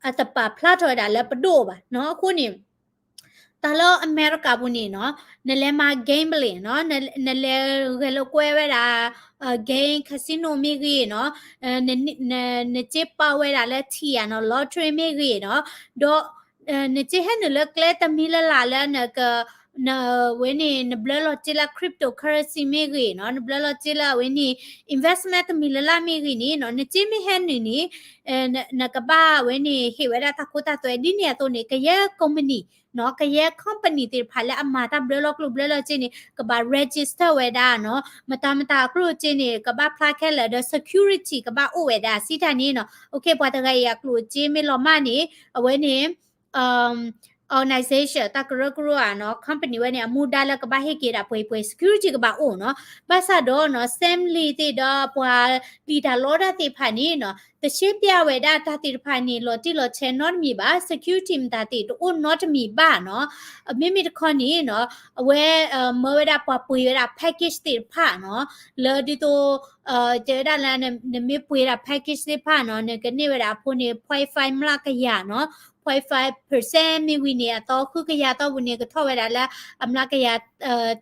အတပာ်ဖျါထီၣ်ဝဲဒၣ်လၢပဒိၣ်ဘၣ်နီၤ, အဃိန့ၣ် တၢ်လၢအမဲရကၤပူၤန့ၣ်နီၤ နလဲၤမၤ gambling နီၤ, နလဲၤဂဲၤလိာ်ကွဲဝဲဒၣ် game casino မ့ၢ်ဂ့ၤနီၤ, နစ့ပာ်ဝဲဒၣ်လၢထံၣ်ဧါနီၤ lottery မ့ၢ်ဂ့ၤနီၤ, ဒီး နစ့ဟဲနုာ်လၢကျဲတမံၤလၢ်လၢ်လၢ နဝဲန့ၣ် နဘျၢလီၤစ့လၢ cryptocurrency မ့ၢ်ဂ့ၤနီၤ, နဘျၢလီၤစ့လၢအဝဲန့ၣ် investment တမံၤလၢ်လၢ်မ့ၢ်ဂ့ၤန့ၣ်နီၤ, နစ့မ့ၢ်ဟဲနုာ်န့ၣ် နကဘၣ်ဝဲန့ၣ် ဟ့ၣ်ဝဲဒၣ်တၢ်ခိတၢ်သွဲ ဒ်န့ၣ်အသိးန့ၣ် ကယဲၢ် company နီၤ, ကယဲၢ် company သ့ၣ်တဖၣ်လၢအမၤတၢ်ဘျၢလီၤကျိၣ်ဘျၢလီၤစ့န့ၣ် ကဘၣ် register ဝဲဒၣ်နီၤ, မတၤမတၤအကျိၣ်အစ့န့ၣ် ကဘၣ်ဖျါခဲလၢာ်ဒီး security ကဘၣ်အိၣ်ဝဲဒၣ် စံးတၢ်န့ၣ်နီၤ, ပှၤတဂၤအံၤအကျိၣ်အစ့မ့ၢ်လီၤမၢ်န့ၣ် အဝဲန့ၣ် organization တၢ်ကရၢကရိဧါနီၤ company ဝဲန့ၣ် အမူဒါလၢကဘၣ်ဟ့ၣ်က့ၤဒၣ်ပှဲၤပှဲၤ security ကဘၣ်အိၣ်နီၤ, ဘၣ်ဆၣ်ဒီးနီၤ Assembly သ့ၣ်ဒီးပှၤလံၣ်တၢ်လီတၢ်သ့ၣ်တဖၣ်န့ၣ်နီၤ တရှဲပျၢ်ဝဲဒၣ်တၢ်သ့ၣ်တဖၣ်န့ၣ် လီၤတံၢ်လီၤဆဲးနီတမံၤဘၣ်, security မတၤသ့ၣ်တအိၣ်နီတမံၤဘၣ်နီၤ, မ့မ့ၢ်တခီန့ၣ်နီၤ အဝဲ မၢဝဲဒၣ်ပှၤပှ့ၤဝဲဒၣ် package သ့ၣ်တဖၣ်နီၤ, လၢဒ်သိး တဲဝဲဒၣ်လၢ နမ့ၢ်ပှ့ၤဒၣ် package သ့ၣ်တဖၣ်နီၤ နကန့ၢ်ဝဲဒၣ်အဖိန့ၣ် point five မျးကယၤနီၤ, point five percent မ့ၢ်ဝံၤန့ၣ် အသီဃုကယၤသီပူၤန့ၣ် ကထီၣ်ဝဲဒၣ်လၢအမျးကယၤ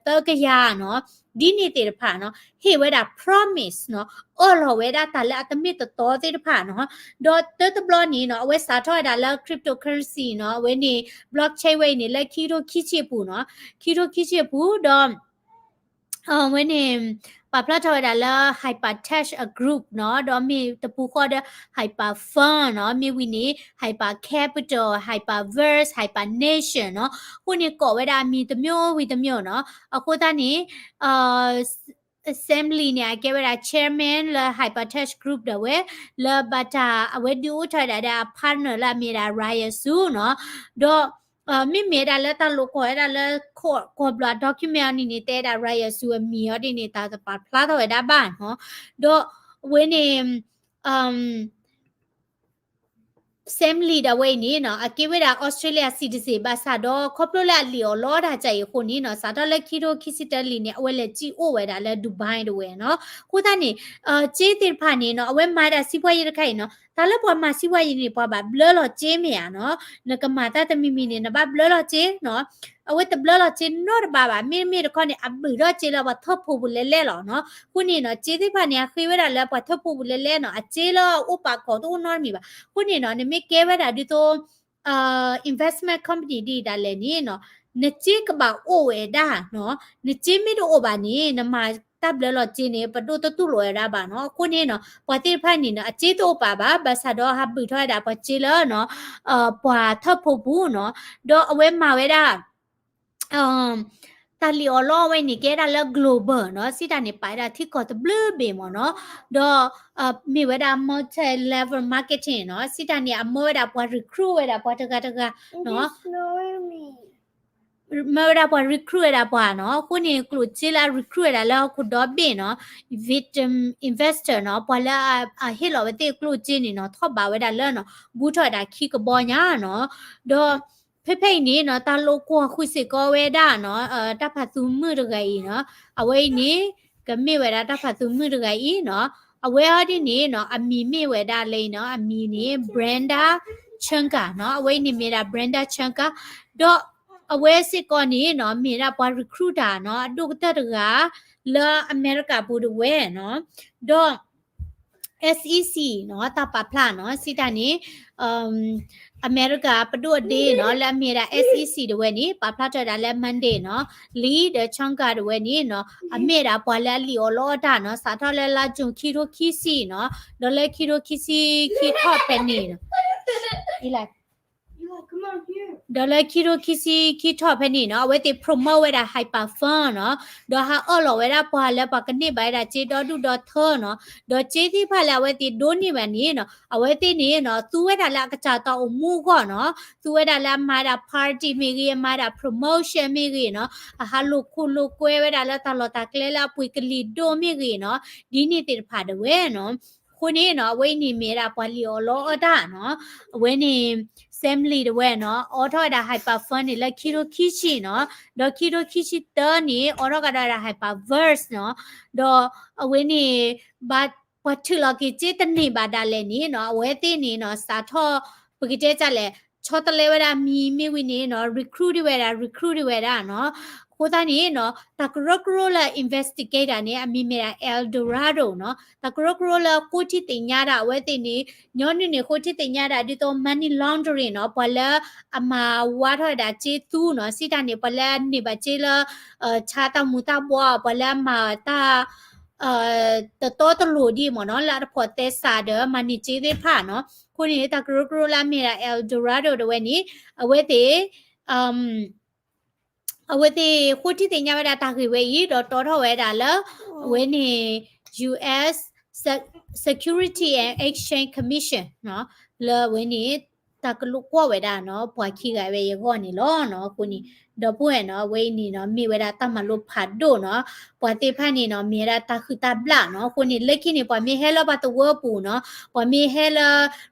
သၢကယၤနီၤ, ဒ်န့ၣ်သ့ၣ်တဖၣ်နီၤ ဟ့ၣ်ဝဲဒၣ် promise နီၤ, အၢၣ်လီၤဝဲဒၣ်တၢ်လၢအတမ့ၢ်တတီသ့ၣ်တဖၣ်နီၤ, ဒီးတၢတဘျီန့ၣ်နီၤ အဝဲစးထီၣ်ဝဲဒၣ်လၢ cryptocurrency နီၤ အဝဲန့ၣ် blockchain ဝဲအံၤန့ၣ် လၢခံကထိခံဆံအပူၤနီၤ, ခံကထိခံဆံအပူၤ ဒီး အဝဲန့ၣ် ပာ်ဖျါထီၣ်ဝဲဒၣ်လၢ Hypertech a group နီၤ, ဒီးမ့ၢ်တပူၤဃီဒီး Hyperfund နီၤ, မ့ၢ်ဝံၤန့ၣ် Hypercapital, Hyperverse, Hypernation နီၤ, အဃိန့ၣ်ကိးဝဲဒၣ်အမံၤတမျိုးဝံၤတမျိုးနီၤ, အဃိသတးန့ၣ် Assembly န့ၣ် အကဲဝဲဒၣ် chairman လၢ Hypertech group ဒၣ်ဝဲ လၢဘၣ်တၢ်အဝဲဒုးအိၣ်ထီၣ်ဝဲဒၣ်ဒီးအ partner လၢအမ့ၢ်ဒၣ် Riot Zoo နီၤ, ဒီး မ့မ့ၢ်ဝဲဒၣ်လၢတၢ်လိာ်ကွီၢ်ဝဲဒၣ်လၢ ကိးဘျီၣ် document အီၤန့ၣ်န့ၣ် တဲဝဲဒၣ် Riot Zoo အမံၤအီၤဒ်န့ၣ် တၢ်တပာ်ဖျါထီၣ်ဝဲဒၣ်ဘၣ်နီၤ, ဒီးအဝဲန့ၣ် Assembly ဒၣ်ဝဲအံၤန့ၣ်နီၤ အကဲဝဲဒၣ် Australia citizen ဘၣ်ဆၣ်ဒီး ခီဖျိလၢအလံၣ်အီၣ်လီအီၣ်တၢ်ကါအံၤအဃိန့ၣ်နီၤ စးထီၣ်လၢခံကထိခံဆံတၢလံၤန့ၣ် အဝဲလဲၤစံၣ်အိၣ်ဝဲဒၣ်လၢ Dubai ဒၣ်ဝဲနီၤ, အဃိသတးန့ၣ် စ့သ့ၣ်တဖၣ်န့ၣ်နီၤ အဝဲမၤဝဲဒၣ်စံးပှၤယံၤတခါအံၤနီၤ တၢ်လၢပှၤမၤစံးပှၤယံၤန့ၣ် ပှၤဘၣ်ဘျၢလီၤစ့မ့ၢ်ဧါနီၤ, နကမၤတၢ်တမံၤမံၤန့ၣ် နဘၣ်ဘျၢလီၤစ့နီၤ, အဝဲတဘျၢလီၤစ့နီတဘ့ၣ်ဘၣ်, မ့တမ့ၢ်တခီန့ၣ် အဘုၣ်ထီၣ်စ့လၢပှၤထၢဖှိၣ်ပူၤလဲၤလဲၣ်လီၤနီၤ, အဃိန့ၣ်နီၤ စ့သ့ၣ်တဖၣ်န့ၣ် အဃ့ဝဲဒၣ်လၢပှၤထၢဖှိၣ်ပူၤလဲၤလဲၣ်နီၤ, အစ့လၢအအိၣ်ပာ်ကီၢ်တအိၣ်နီတမံၤဘၣ်, အဃိန့ၣ်နီၤ နမ့ၢ်ကဲဝဲဒၣ်ဒ်သိး investment company ဒ်ဒၣ်လဲာ်န့ၣ်နီၤ နစ့ကဘၣ်အိၣ်ဝဲဒၣ်နီၤ, နစ့မ့ၢ်တအိၣ်ဘၣ်န့ၣ် နမၤတၢ်ဘျၢလီၤစ့န့ၣ် ပဒိၣ်တတူၢ်လိာ်ဝဲဒၣ်ဘၣ်နီၤ, အဃိန့ၣ်နီၤ ပှၤသ့ၣ်တဖၣ်န့ၣ်နီၤ အစ့တအိၣ်ပာ်ဘၣ်, ဘၣ်ဆၣ်ဒီးဟးဘုၣ်ထီၣ်ဝဲဒၣ်ပှၤစ့လၢနီၤ ပှၤထၢဖှိၣ်ပူၤနီၤ, ဒီးအဝဲမၤဝဲဒၣ် တၢ်လံၣ်အီၣ်လီအီၣ်ဝဲန့ၣ် ကဲဒၣ်လၢ global နီၤ, စံးတၢ်န့ၣ် ပာ်ဝဲဒၣ်ထံကီၢ်တဘျုးဘ့ၣ်မ့ၢ်နီၤ, ဒီး မ့ၢ်ဝဲဒၣ် multi-level marketing နီၤ, စံးတၢ်န့ၣ် အမၢဝဲဒၣ်ပှၤ recruit ဝဲဒၣ်ပှၤတဂၤတဂၤနီၤ, မၢဝဲဒၣ်ပှၤ recruit ဝဲဒၣ်ပှၤနီၤ, အဃိန့ၣ် ကျိၣ်စ့လၢအ recruit ဝဲဒၣ်လၢဟီၣ်ခိၣ်ဒီဘ့ၣ်နီၤ, victim investor နီၤ, ပှၤလၢအ ဟ့ၣ်လီၤဝဲသ့ၣ်ကျိၣ်စ့န့ၣ်နီၤ ထီၣ်ဘးဝဲဒၣ်လၢနီၤ ဘူးထီၣ်ဝဲဒၣ်ခံကဘီညါနီၤ, ဒီး ဖဲဖဲအံၤန့ၣ်နီၤ တၢ်လိာ်ကွီၢ်ဃုာ်စ့ၢ်ကီးဝဲဒၣ်နီၤ တၢ်ဖးသူမုၣ်တဂၤအံၤနီၤ, အဝဲအံၤန့ၣ် ကမ့ၢ်ဝဲဒၣ်တၢ်ဖးသူမုၣ်တဂၤအံၤနီၤ, အဝဲအီၤဒ်န့ၣ်နီၤ အမံၤမ့ၢ်ဝဲဒၣ်လၢအံၤနီၤ, အမံၤန့ၣ် Brenda Chungka နီၤ, အဝဲအံၤန့ၣ်မ့ၢ်ဒၣ် Brenda Chungka ဒီး အဝဲစ့ၢ်ကီးန့ၣ်နီၤ မ့ၢ်ဒၣ်ပှၤ recruiter နီၤ အဒိၣ်ကတၢၢ်တဂၤ လၢအမဲရကၤပူၤတဝဲနီၤ, ဒီး SEC နီၤ တၢ်ပာ်ဖျါနီၤ စံးတၢ်န့ၣ် အမဲရကၤပဒိၣ်အဒ့နီၤ လၢအမ့ၢ်ဒၣ် SEC တဝဲန့ၣ် ပာ်ဖျါထီၣ်ဝဲဒၣ်လၢ Monday နီၤ, Lee ဒီး Changa တဝဲန့ၣ်နီၤ အမ့ၢ်ဒၣ်ပှၤလၢအလံၣ်အီၣ်လီအီၣ်တၢ်နီၤ စးထီၣ်လၢလါ June ခံထိခံဆံနီၤ, ဒီးလၢခံထိခံဆံခံထီၣ်ဖဲန့ၣ်နီၤ ဒီးလၢခံထိခံဆံခံထီၣ်ဖဲန့ၣ်နီၤ အဝဲသ့ၣ် promote ဝဲဒၣ် Hyper Fund နီၤ, ဒီးဟးအၢၣ်လီၤဝဲဒၣ်ပှၤလၢပှၤကန့ၢ်ဘၣ်ဝဲဒၣ်စ့ဒီဒူၣ်ဒီထၢနီၤ, ဒီးစ့သ့ၣ်တဖၣ်လၢအဝဲသ့ၣ်ဒိးန့ၢ်ဘၣ်န့ၣ်နီၤ အဝဲသ့ၣ်န့ၣ်နီၤ သူဝဲဒၣ်လၢအကစၢ်တၢ်အိၣ်မူအဂီၢ်နီၤ, သူဝဲဒၣ်လၢအမၤဒၣ် party မ့ၢ်ဂ့ၤ အမၤဒၣ် promotion မ့ၢ်ဂ့ၤနီၤ, အဟးလိာ်ခိၣ်လိာ်ကွဲဝဲဒၣ်လၢတၢ်လီၢ်တၢ်ကျဲလၢအပှ့ၤကလံၤဒိၣ်မ့ၢ်ဂ့ၤနီၤ, ဒ်န့ၣ်သ့ၣ်တဖၣ်တဝဲနီၤ အဃိန့ၣ်နီၤ အဝဲအံၤန့ၣ်မ့ၢ်ဝဲဒၣ်ပှၤလံၣ်အီၣ်လီအီၣ်တၢ်နီၤ, အဝဲန့ၣ် Sam Lee တဝဲနီၤ အိးထီၣ်ဝဲဒၣ် Hyper Fund န့ၣ်လၢခံထိခံဆံနီၤ, ဒီးခံထိခံဆံတၢန့ၣ် အိးထီၣ်ကဒီးဝဲဒၣ် Hyperverse နီၤ, ဒီးအဝဲန့ၣ် ဘၣ်ပှၤထုးလီၤက့ၤစ့တန့ၢ်ဘၣ်ဒၣ်လဲာ်န့ၣ်နီၤ အဝဲသ့ၣ်န့ၣ်နီၤ စးထီၣ် ပကတဲဒ်လဲၣ် ဆီတလဲဝဲဒၣ်မံၤမ့ၢ်ဝံၤန့ၣ်နီၤ recruit ဒံးဝဲဒၣ် recruit ဒံးဝဲဒၣ်နီၤ, အဃိသတးန့ၣ်နီၤ တၢ်ကရၢကရိလၢ investigator န့ၣ် အမံၤမ့ၢ်ဒၣ် El Dorado နီၤ, တၢ်ကရၢကရိလၢဃိထံသ့ၣ်ညါဒၣ်အဝဲသ့ၣ်န့ၣ် ညီနုၢ်န့ၣ် ဃိထံသ့ၣ်ညါဒၣ်ဒ်သိး money laundering နီၤ, ပှၤလၢအမၤဝါထီၣ်ဝဲဒၣ်စ့သူနီၤ, စံးတၢ်န့ၣ် ပှၤလၢအန့ၢ်ဘၣ်စ့လၢ ဆါတၢ်မူၤတၢ်ဘှီး, ပှၤလၢအမၤတၢ် တတီတလိၤဒ်မ့ၢ်နီၤ လၢအတဖိးသဲစးဒီးမၤန့ၢ်စ့သ့ၣ်တဖၣ်နီၤ, အဃိန့ၣ် တၢ်ကရၢကရိလၢအမ့ၢ်ဒၣ် El Dorado တဝဲန့ၣ် အဝဲသ့ၣ် အဝဲသ့ၣ်ဃိထံသ့ၣ်ညါဝဲဒၣ်တၢ်ဂ့ၢ်ဝဲအံၤ ဒီးတီထီၣ်ဝဲဒၣ်လၢ အဝဲန့ၣ် US Security and Exchange Commission နီၤ, လၢအဝဲန့ၣ် တၢ်ကလိာ်ကွီၢ်ဝဲဒၣ်နီၤ ပှၤခံဂၤဝဲအဂီၢ်န့ၣ်လီၤ. အဃိန့ၣ် ဒီပုၢ်ဝဲၢ်နီၤ အဝဲအံၤန့ၣ်နီၤ မ့ၢ်ဝဲဒၣ်တၢ်မၤလိဖးဒိၣ်နီၤ, ပှၤသ့ၣ်တဖၣ်န့ၣ်နီၤ မ့ၢ်ဝဲဒၣ်တၢ်ဟုၣ်တၢ်ဘျၣ်နီၤ. အဃိန့ၣ် လၢခံန့ၣ် ပှၤမ့ၢ်ဟဲလၢပှၤသဝီပူၤနီၤ, ပှၤမ့ၢ်ဟဲလၢ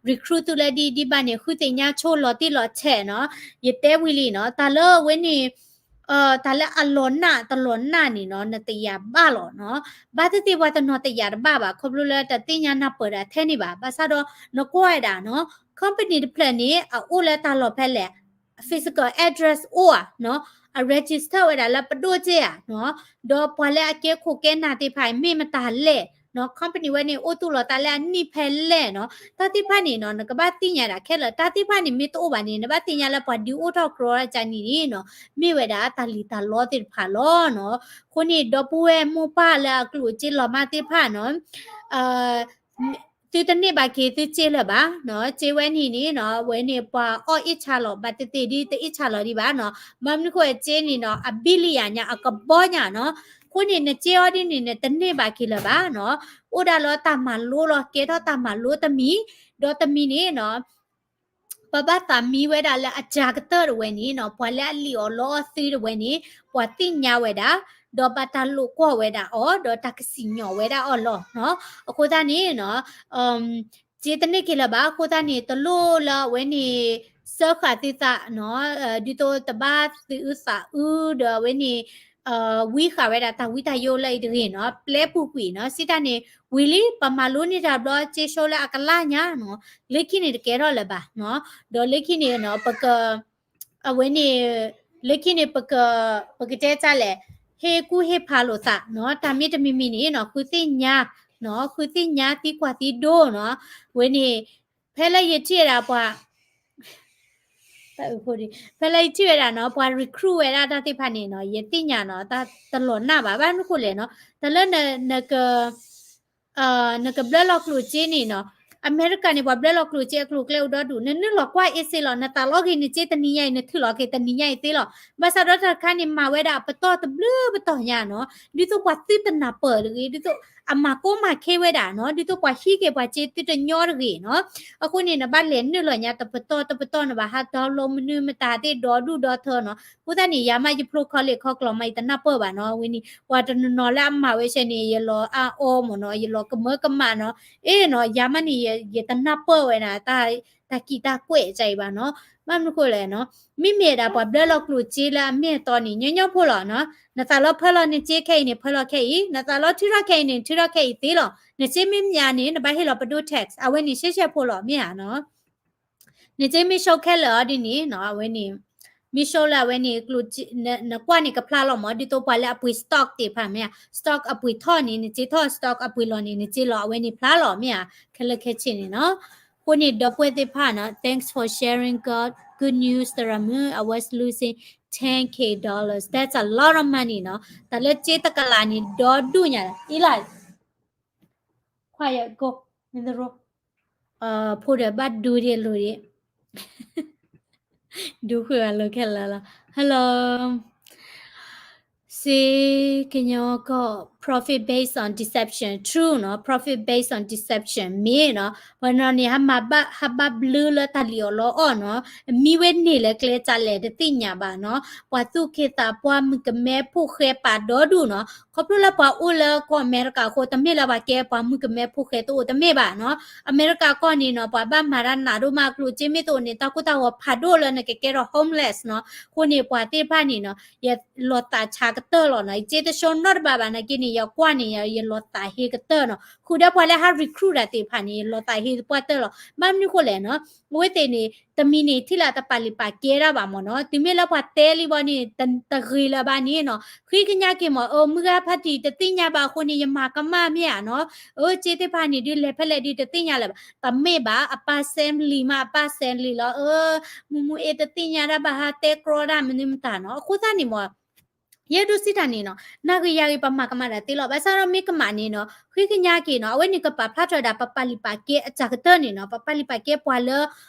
recruit သုလၢဒ်ဒ်ဘၣ်န့ၣ် ဃုသ့ၣ်ညါဆိလီၤတံၢ်လီၤဆဲးနီၤ, ယတဲဝံၤလံနီၤ တၢ်လၢအဝဲန့ၣ် တၢ်လၢအလီၤနၢ်တလီၤနၢ်န့ၣ်နီၤ နတယာ်ဘၣ်လီၤနီၤ. ဘၣ်သ့ၣ်သ့ၣ်ပှၤတနီၤတယာ်တဘၣ်ဘၣ် ခီဖျိလၢတသ့ၣ်ညါနၢ်ပၢၢ်ဒၣ်ထဲန့ၣ်ဘၣ်. ဘၣ်ဆၣ်ဒီးနကွၢ်ဝဲဒၣ်နီၤ company တဖျၢၣ်န့ၣ် အအိၣ်လၢတၢ်လီၢ်ဖဲလဲၣ် physical address အိၣ်ဧါနီၤ, အ register ဝဲဒၣ်လၢပဒိၣ်စ့ၢ်ဧါနီၤ, ဒီးပှၤလၢအကဲခိၣ်ကဲနၢ်သ့ၣ်တဖၣ် မ့ၢ်မတၤလဲၣ်နီၤ, company ဝဲန့ၣ် အိၣ်သူၣ်လီၤသးလၢအနံၣ်ဖဲလဲၣ်နီၤ, တၢ်သ့ၣ်တဖၣ်န့ၣ်နီၤ နကဘၣ်သ့ၣ်ညါဒၣ်ခဲလၢာ်. တၢ်သ့ၣ်တဖၣ်န့ၣ် မ့ၢ်တအိၣ်ဘၣ်န့ၣ် နဘၣ်သ့ၣ်ညါလၢပှၤဒုးအိၣ်ထီၣ်ကြီတၢ်န့ၣ်န့ၣ်နီၤ မ့ၢ်ဝဲဒၣ်တၢ်လံၣ်တၢ်လီသ့ၣ်တဖၣ်လီၤနီၤ. အဃိန့ၣ် ဒီပုၢ်ဝဲၢ်မိၢ်ပၢ်လၢအကျိၣ်စ့လီၤမၢ်သ့ၣ်တဖၣ်နီၤ သုတန့ၢ်ဘၣ်က့ၤသုစ့လၢၤဘၣ်နီၤ, စ့ဝဲန့ၣ်န့ၣ်နီၤ အဝဲန့ၣ်ပှၤအီၣ်အ့ၣ်ဆါလီၤ ဘၣ်သ့ၣ်သ့ၣ်ဒ်တအ့ၣ်ဆါလီၤဒံးဘၣ်နီၤ, ဘၣ်မနုၤဃိစ့န့ၣ်နီၤ အ billion ညါ အကဘီညါနီၤ, အဃိန့ၣ် နစ့အီၤဒ်န့ၣ် နတန့ၢ်ဘၣ်က့ၤလၢၤဘၣ်နီၤ, အိၣ်ဒၣ်လၢတၢ်မၤလိလီၤ ကဲထီၣ်တၢ်မၤလိတမံၤ, ဒီးတမံၤန့ၣ်နီၤ ပဘၣ်သးမံဝဲဒၣ်လၢအစှၤကတၢၢ်တဝဲန့ၣ်နီၤ ပှၤလၢအလံၣ်အီၣ်လီအီၣ်သုတဝဲန့ၣ် ပှၤသ့ၣ်ညါဝဲဒၣ်, ဒီးဘၣ်တၢ်လိာ်ကွီၢ်ဝဲဒၣ်အီၤ ဒီးတၢ်ကစံၣ်ညီၣ်ဝဲဒၣ်အီၤလီၤနီၤ. အဃိသတးန့ၣ်နီၤ စ့တန့ၢ်က့ၤလၢၤဘၣ် အဃိသတးန့ၣ် တလိၣ်လၢအဝဲန့ၣ် စၢဃာ်သုသးနီၤ, ဒ်သိးတဘၣ်သူၣ်အုးသးအုးဒီးအဝဲန့ၣ် ဝံဃာ်ဝဲဒၣ်တၢ်ဝံတၢ်ယိလၢအံၤတဂ့ၤနီၤ, ပျဲပူၤကွံာ်နီၤ, စံးတၢ်န့ၣ် ဝံၤလံ ပမၤလိန့ၢ်တၢ်ဘျီ စ့ဆိလၢအကလၢ်ညါနီၤ, လၢခံန့ၣ်တကဲထီၣ်လၢၤဘၣ်နီၤ, ဒီးလၢခံန့ၣ်နီၤ ပက အဝဲန့ၣ် လၢခံန့ၣ် ပက ပကတဲတၢ်လဲၣ်, ဟ့ၣ်ကူၣ်ဟ့ၣ်ဖးလိာ်သးနီၤ, တၢ်မ့ၢ်တမံၤမံၤန့ၣ်နီၤ ဃုသ့ၣ်ညါနီၤ, ဃုသ့ၣ်ညါသံကွၢ်သံဒိနီၤ, အဝဲန့ၣ် ဖဲလၢယထံၣ်ဝဲဒၣ်ပှၤ ဖဲလၢယထံၣ်ဝဲဒၣ်နီၤ ပှၤ recruit ဝဲဒၣ်တၢ်သ့ၣ်တဖၣ်န့ၣ်နီၤ ယသ့ၣ်ညါနီၤ တၢ်တလီၤနၢ်ဘၣ် ဘၣ်မနုၤဃိလဲၣ်နီၤ, တၢ်လၢနက နကဘျၢလီၤကျိၣ်စ့န့ၣ်နီၤ, အမဲရကၤန့ၣ် ပှၤဘျၢလီၤကျိၣ်စ့အကျိၤအကျဲအိၣ်ဒီဒူၣ်, နနုာ်လီၤကွၢ်အ့ၣ်စ့လီၤ, နသးလီက့ၤနစ့တနံၤညါအံၤ နထုးလီၤက့ၤတနံၤညါအံၤသ့လီၤ. ဘၣ်ဆၣ်ဒီးတၢ်တခါန့ၣ် မၤဝဲဒၣ်အပတီၢ်တဘျုးပတီၢ်ညါနီၤ, ဒ်သိးပှၤသုတနၢ်ပၢၢ်တဂ့ၤ, ဒ်သိးအမၤကိးမၤခဲဝဲဒၣ်နီၤ, ဒ်သိးပှၤဟံးက့ၤပှၤစ့သုတညီတဂ့ၤနီၤ. အဃိန့ၣ် နဘၣ်လဲၤနုာ်လီၤညါတပတီၢ်တပတီၢ် နဘၣ်ဟး download မနုၤမတၤသ့ၣ်ဒီဒူၣ်ဒီထၢနီၤ. အဃိသတးန့ၣ် ယၤမးယဖျိခီလ့ၣ်ခီကျိၤမး ယတနၢ်ပၢၢ်ဘၣ်နီၤ. အဝဲန့ၣ် ပှၤတနီၤနီၤလၢအမၤဝဲဆဲန့ၣ် ယလီၤအါအီမ့ၢ်နီၤ, ယလီၤကမၢကမၣ်နီၤ. အ့ၣ်နီၤ ယၤမးန့ၣ် ယတနၢ်ပၢၢ်ဝဲဒၣ် တၢ်ကံၢ်တၢ်ကွဲးအံၤဘၣ်နီၤ. ဘၣ်မနုၤဃိလဲၣ်နီၤ, မ့မ့ၢ်ဒၣ်ပှၤဘျၢလီၤကျိၣ်စ့လၢအမ့ၢ်အတီန့ၣ် ညီညီဖိလီၤနီၤ. နသးလီဖၢလီၤနစ့ခဲအံၤန့ၣ် ဖၢလီၤခဲအံၤ, နသးလီထုးထီၣ်ခဲအံၤန့ၣ် ထုးထီၣ်ခဲအံၤသ့လီၤ. နစ့မ့ၢ်မၠးန့ၣ် နဘၣ်ဟ့ၣ်လီၤပဒိၣ် tax, အဝဲန့ၣ်ရှဲရှဲဖိလီၤ မ့ၢ်ဧါနီၤ. နစ့မ့ၢ်ဆိခဲလၢာ်အီၤဒ်န့ၣ်နီၤ, အဝဲန့ၣ် မ့ၢ် show လၢအဝဲန့ၣ် ကျိၣ်စ့ နကွၢ်န့ၣ်ကဖျါလီၤမး ဒ်သိးပှၤလၢအပှ့ၤ stock သ့ၣ်တဖၣ်မ့ၢ်ဧါ, stock အပှ့ၤထီၣ်န့ၣ် နစ့ထီၣ် stock အပှ့ၤလီၤန့ၣ် နစ့လီၤ အဝဲန့ၣ်ဖျါလီၤမ့ၢ်ဧါ, ခဲလၢာ်ခဲဆ့န့ၣ်နီၤ. အဃိန့ၣ် ဒီပုၢ်ဝဲၢ်သ့ၣ်တဖၣ်နီၤ thanks for sharing, God, good news သရၣ်မုၣ်, I was losing ten K dollars, that's a lot of money နီၤ, တၢ်လၢစ့တကလးန့ၣ် ဒီဒူၣ်ညါ အံၤလၢ quiet, go in the room, ဖိဒီးဘၣ်ဒူဒံးလိၤဒံး ဒူဃုာ်အလိၤခဲလၢာ်လီၤ. Hello, စ့ကညီကီၢ် profit based on deception, true နီၤ, profit based on deception မ့ၢ်နီၤ, ပှၤနီၤန့ၣ် ဟးဘၣ်ဘျုးလၢတၢ်လံၣ်အီၣ်လီအီၣ်နီၤ, မံဝဲန့ၢ်လၢကျဲကလဲၣ်တသ့ၣ်ညါဘၣ်နီၤ, ပှၤသူၣ်က့သးပှၢ်မုၣ်ကမဲဖိဃဲပာ်ဒီဒူၣ်နီၤ, ခီဖျိလၢပှၤအိၣ်လၢကီၢ်အမဲရကၤအဃိ တမ့ၢ်လၢပှၤကဲပှၤမုၣ်ကမဲဖိဃဲတအိၣ် တမ့ၢ်ဘၣ်နီၤ, အမဲရကၤကီၢ်န့ၣ်နီၤ ပှၤဘၣ်မၤတၢ်နးဒိၣ်မး ကျိၣ်စ့မ့ၢ်တအိၣ်န့ၣ် တၢ်ကိၢ်တၢ်ဂီၤဖးဒိၣ်လၢနကကဲထီၣ် homeless နီၤ, အဃိန့ၣ် ပှၤသ့ၣ်တဖၣ်န့ၣ်နီၤ ယလီၤသးဆါကတၢၢ်လီၤနီၤ, ယစ့တဆှီနီတဘ့ၣ်ဘၣ်နာ်က့န့ၣ် ယကွၢ်န့ၣ် ယလီၤသးဟ့ကတၢၢ်နီၤ, ဃုာ်ဒီးပှၤလၢဟး recruit တၢ်သ့ၣ်တဖၣ်န့ၣ် ယလီၤသးဟ့သပှၢ်တၢၢ်လီၤ, ဘၣ်မနုၤဃိလဲၣ်နီၤ, အဝဲသ့ၣ်န့ၣ် တမံၤန့ၣ် ထံၣ်လၢတပာ်လုၢ်ပာ်ကဲတၢ်ဘၣ်မ့ၢ်နီၤ, တုၤမ့ၢ်လၢပှၤတဲလံဘီန့ၣ် တဂ့ၤလၢၤဘၣ်န့ၣ်နီၤ, ဃ့ကညးက့ၤမ့ၢ် အၢ မုၢ်ဂၤဖါတံၢ်တသ့ၣ်ညါဘၣ်အဃိန့ၣ် ယမၤကမၣ်မ့ၢ်ဧါနီၤ, အၢ စ့သ့ၣ်တဖၣ်န့ၣ်ဒုးလဲၤဖဲလဲၣ်ဒုးတသ့ၣ်ညါလၢၤဘၣ်, တမ့ၢ်ဘၣ် အပၢ် assembly မး အပၢ် assembly လီၤ, အၢ မုၢ်မုၢ်အ့တသ့ၣ်ညါတၢ်ဘၣ်ဟးတဲကြီတၢ်မနုၤမတၤနီၤ, အဃိသတးန့ၣ်မ့ၢ် ယဲဒိးစံးတၢ်န့ၣ်နီၤ, နဂ့ၤယၤဂ့ၤ ပမၤကမၣ်တၢ်သ့လီၤ, ဘၣ်ဆၣ်ဒီးမ့ၢ်ကမၣ်န့ၣ်နီၤ ဃ့ကညးက့ၤနီၤ, အဝဲန့ၣ်ကပာ်ဖျါထီၣ်ဝဲဒၣ်ပပာ်လုၢ်ပာ်ကဲအစှၤကတၢၢ်န့ၣ်နီၤ, ပပာ်လုၢ်ပာ်ကဲပှၤလၢ